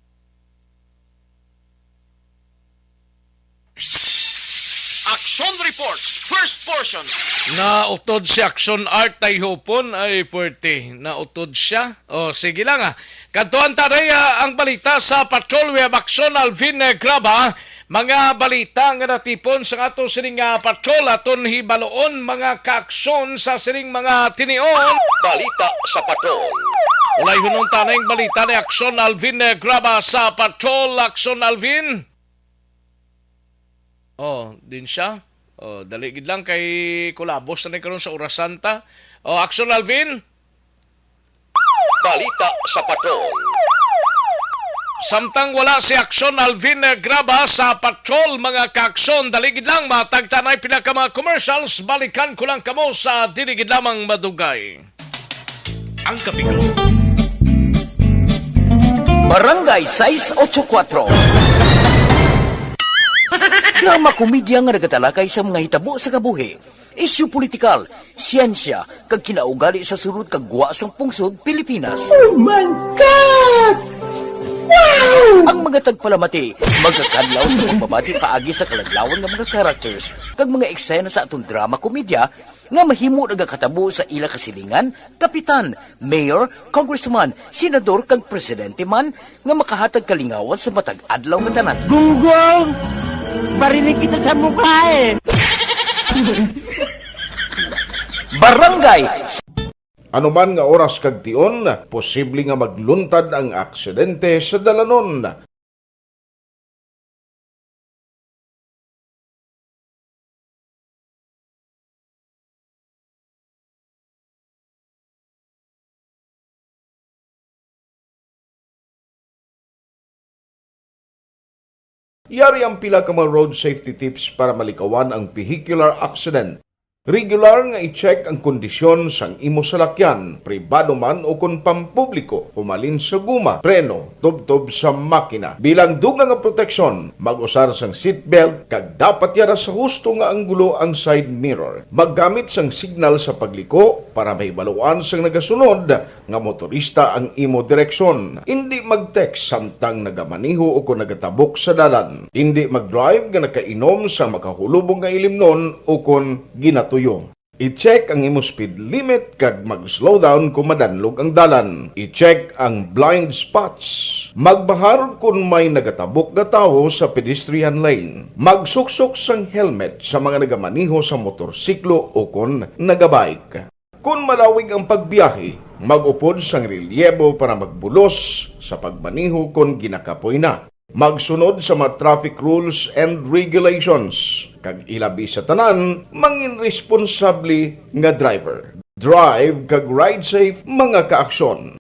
Action Report, first portion. Nautod si Action Art Tayhupon, ay puwerte. Nautod siya. O, sige lang, ah. Kadtuan ta, Rhea, ang balita sa patrol. We have Action Alvin, eh, Graba. Mga balita nga natipon sa ato sining, ah, patrol, aton hibaluon, mga kaaksyon sa sining mga tinion. Balita sa patrol. Ulayhunon ta na ang balita ni Action Alvin, eh, Graba sa patrol. Action Alvin. Oh, din siya. Oh, dali gid lang kay kulabos na ni karon sa orasan ta. Oh, Action Alvin. Balita sa patrol. Samtang wala si Aksyon Alvin, eh, Graba sa patrol, mga kaaksyon, dali gid lang matagtanay pila ka mga commercials, balikan ko lang kamo sa dili gid lamang madugay. Ang Kapigro. Barangay sais ocho kuatro. Drama komedya nga nagatalakay sa mga hitabo sa kabuhi, isyu politikal, siyensya, kag kinaugali sa sulod kag gwa sang pungsod Pilipinas. Oh my God! Wow! Ang mga tagpalamati magakadlaw sa pagbabati paagi sa kaladlawan nga mga characters kag mga eksena sa aton drama komedya nga mahimo nagakatabo sa ila kasilingan, kapitan, mayor, congressman, senador, kag presidente man nga makahatag kalingawan sa matag adlaw nga tanan. Gunggong! Barinig kita sa mukha eh! Barangay. Anuman nga oras kag tion, posible nga magluntad ang aksidente sa dalanon. Yari ang pila ka mga road safety tips para malikawan ang vehicular accident. Regular nga i-check ang kondisyon sang imo salakyan, pribado man o kon pampubliko, humalin sa guma, preno, tubtob sa makina. Bilang dugang nga proteksyon, mag-usar sang seatbelt kag dapat yara sa husto nga anggulo ang side mirror. Maggamit sang signal sa pagliko para mahibaluan sang nagasunod nga motorista ang imo direksyon. Indi mag-text samtang nagamaneho o kon nagatabok sa dalan. Indi mag-drive nga nakainom sa makahulubong nga ilimnon o kon ginatuyo. I-check ang imo speed limit kag mag-slow down kung madanlog ang dalan. I-check ang blind spots. Magbahar kon may nagatabok nga tawo sa pedestrian lane. Magsuksok sang helmet sa mga nagamaneho sa motorsiklo o kon nagabike. Kon malawig ang pagbiyahe, mag-upod sang relyebo para magbulos sa pagmaneho kon ginakapoy na. Magsunod sa mga traffic rules and regulations, kag ilabi sa tanan, mangin responsable nga driver. Drive kag ride safe, mga kaaksyon.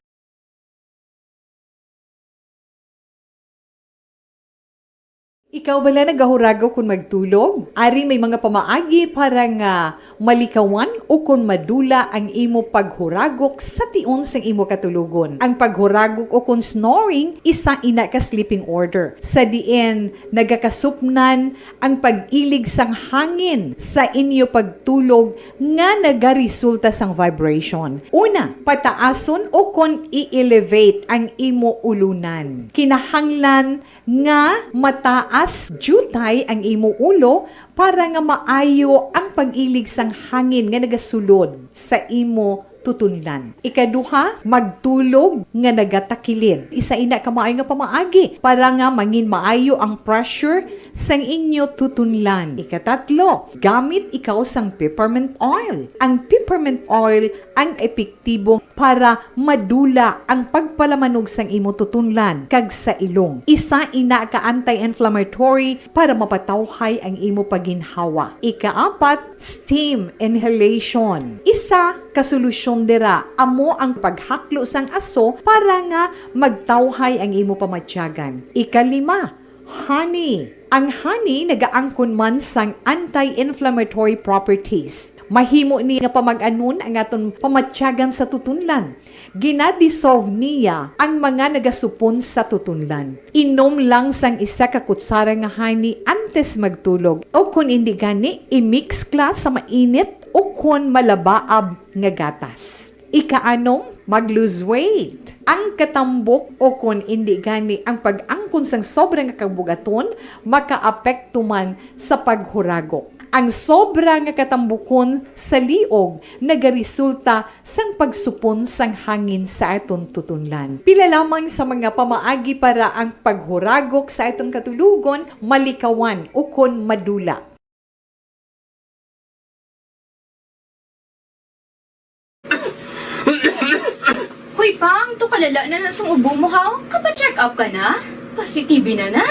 Ikaw bala nagahuragok kon magtulog? Ari may mga pamaagi para nga malikawan ukon madula ang imo paghuragok sa tion sang imo katulogon. Ang paghuragok ukon snoring, isa ina ka sleeping order, sa diin nagakasupnan ang pag-ilig sang hangin sa inyo pagtulog nga nagaresulta sang vibration. Una, pataason ukon i-elevate ang imo ulunan. Kinahanglan nga mataas diutay ang imo ulo para nga maayo ang pag-ilig sang hangin nga nagasulod sa imo tutunlan. Ikaduha, magtulog nga nagatakilid. Isa ina ka maayo nga pamaagi para nga mangin maayo ang pressure sang inyo tutunlan. Ikatatlo, gamit ikaw sang peppermint oil. Ang peppermint oil ang epektibo para madula ang pagpalamanog sang imo tutunlan kag sa ilong. Isa ina ka anti-inflammatory para mapatawhay ang imo paginhawa. Ikaapat, steam inhalation. Isa ka solusyon dira amo ang paghaklo sang aso para nga magtawhay ang imo pamatyagan. Ikalima, honey. Ang honey nagaangkon man sang anti-inflammatory properties. Mahimo ni nga pamag-anon ang aton pamatyagan sa tutunlan. Gina-dissolve niya ang mga nagasupon sa tutunlan. Inom lang sang isa ka kutsara nga honey antes magtulog, o kon indi gani, i-mix ka sa mainit o kon malabaab nga gatas. Ikaanom, mag-lose weight. Ang katambok o kon indi gani ang pag-angkon sang sobra nga kabug-aton makaapekto man sa paghuragok. Ang sobra nga katambukon sa liog nagaresulta sang pagsupon sang hangin sa aton tutunlan. Pila lamang sa mga pamaagi para ang paghuragok sa aton katulogon malikawan ukon madula. Hoy, Pang, to kalala na na sang ubo mo, ha? Kapa-check up ka na? Pasi-T B na na?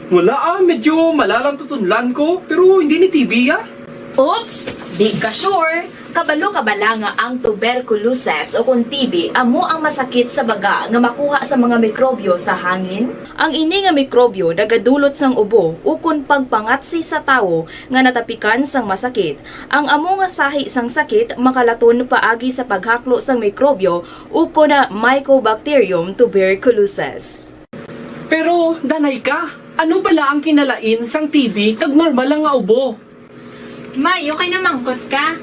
Wala, ah, medyo malalang tutunlan ko, pero hindi ni T B, ah. Oops! Di ka sure? Kabalo ka bala nga ang tuberculosis o kon T B amo ang masakit sa baga nga makuha sa mga mikrobyo sa hangin? Ang ini nga mikrobyo nagadulot sang ubo ukon pagpangatsi sa tawo nga natapikan sang masakit. Ang amo nga sahi sang sakit makalaton paagi sa paghaklo sang mikrobyo ukon Mycobacterium tuberculosis. Pero, danay ka, ano bala ang kinalain sang T B kag normal lang nga ubo? May, okay na mangkot ka.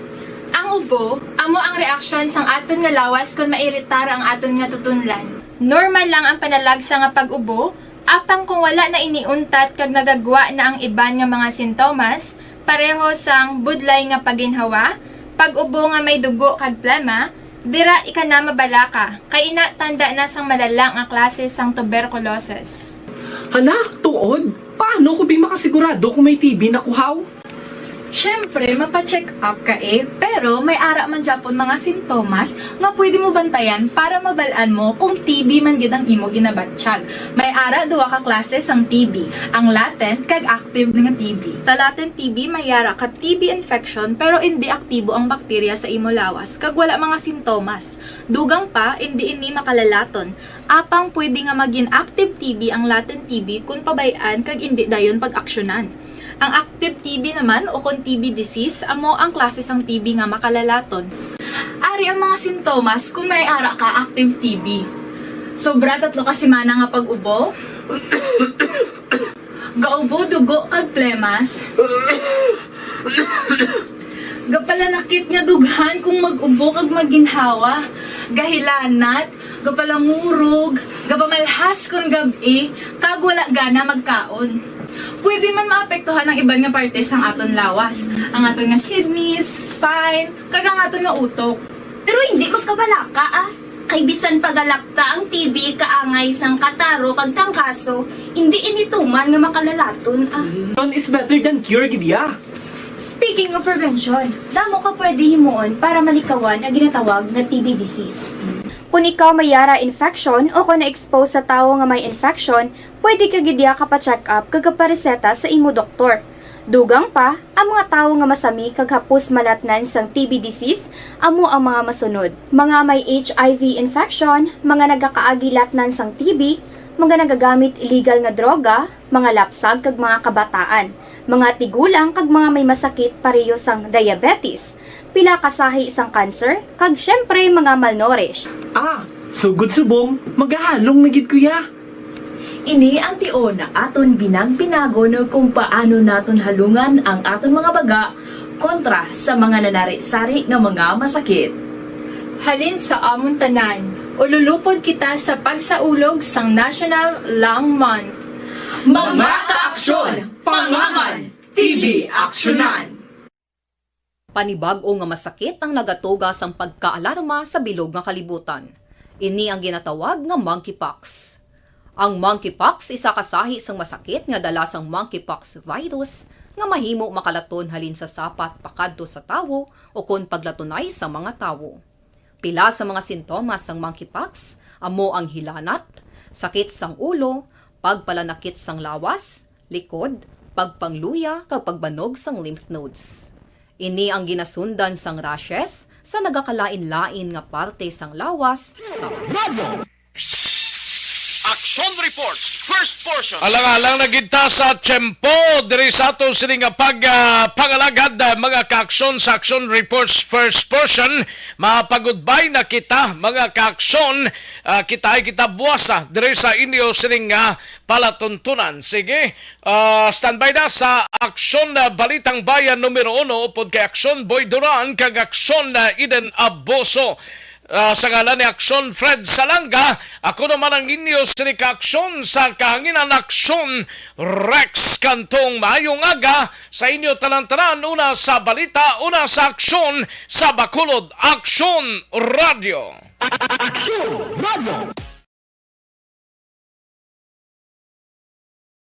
Ang ubo, amo ang reaksyon sang aton nga lawas kon mairitar ang aton nga tutunlan. Normal lang ang panalagsa nga pag-ubo, apang kung wala na ini untat kag nagagwa na ang iban nga mga sintomas, pareho sang budlay nga paginhawa, pag-ubo nga may dugo kag plema, dira ika na mabalaka, kay ina tanda na sang malala nga klase sang tuberculosis. Hala, tuod? Paano ko bi makasigurado kung may T B na ko, haw? Siyempre, mapa-check up ka eh, pero may ara man gyapon mga sintomas nga pwede mo bantayan para mabal-an mo kung T B man gid ang imo ginabatyag. May ara duha ka klase sang T B, ang latent kag active nga T B. Sa latent T B, may ara ka T B infection pero indi aktibo ang bakterya sa imo lawas kag wala mga sintomas. Dugang pa, indi ini makalalaton. Apang pwede nga magin active T B ang latent T B kon pabay-an kag indi dayon pag-aksyonan. Ang active T B naman, o kon T B disease, amo ang klase sang T B nga makalalaton. Ari ang mga sintomas kon may ara ka active T B. Sobra tatlo ka semana nga pag-ubo. Gaubo dugo kag plemas. Gapalanakit nga dughan kung mag-ubo kag maginhawa. Gahilanat, gapalangurog, gapamalhas kon gab-i, kag wala gana magkaon. Pwede man maapektuhan ang iban nga parte sang aton lawas, ang aton nga kidneys, spine, kag ang aton nga utok. Pero hindi magkabalaka, ah. Kay bisan pagalakta ang T B kaangay sang kataro kag trangkaso, hindi ini tuman nga makalalaton, ah. Prevention is better than cure, gid ya. Speaking of prevention, damo ka pwede himuon para malikawan ang ginatawag nga T B disease. Kon ikaw may yara infection o kon na-expose sa tawo nga may infection, pwede ka gid ya kapa-check up kag kapareseta sa imo doktor. Dugang pa, ang mga tawo nga masami kag hapos malatnan sang T B disease amo ang mga masunod: mga may H I V infection, mga nagakaagi latnan sang T B, Mga nagagamit illegal nga droga, mga lapsag kag mga kabataan, mga tigulang kag mga may masakit pareho sang diabetes, pila ka sahi sang cancer, kag syempre mga malnourished. Ah, sugod subong, magahalong na gid, kuya. Ini ang tion nga aton binag-binagon kung paano naton halungan ang aton mga baga kontra sa mga nanari-sari nga mga masakit. Halin sa amon tanan, ululupod kita sa pagsaulog sang National Lung Month. Mga kaaksyon, pangaman, T B aksyonan. Panibag-o nga masakit ang nagatuga sang pagkaalarma sa bilog nga kalibutan. Ini ang ginatawag nga monkeypox. Ang monkeypox isa ka sahi sang masakit nga dala sang monkeypox virus nga mahimo makalaton halin sa sapat pakadto sa tawo ukon paglatunay sa mga tawo. Pila sa mga sintomas sang monkeypox amo ang hilanat, sakit sang ulo, pagpalanakit sang lawas, likod, pagpangluya kag pagbanog sang lymph nodes. Ini ang ginasundan sang rashes sa nagakalain-lain nga parte sang lawas, Action Report, first portion. Alang-alang na gid ta sa tiyempo diri sa ato sini nga pag ah, pangalagad, ah, mga kaaksyon sa Action Reports first portion. Mapagudbay na kita, mga kaaksyon. Ah, kita ay kita buwasa diri sa inyo sining nga palatuntunan. Sige, ah, standby na sa Aksyon, ah, Balitang Bayan numero uno upod kay Aksyon Boy Duran kag Aksyon, ah, Eden Aboso. Ah, sa ngalan ni Aksyon Fred Salanga, ako naman ang inyo sini ka Aksyon sa kahanginan, Aksyon Rex Cantong. Maayong aga sa inyo tanan-tanan, una sa balita, una sa aksyon, sa Bacolod Aksyon Radio. Action Radio.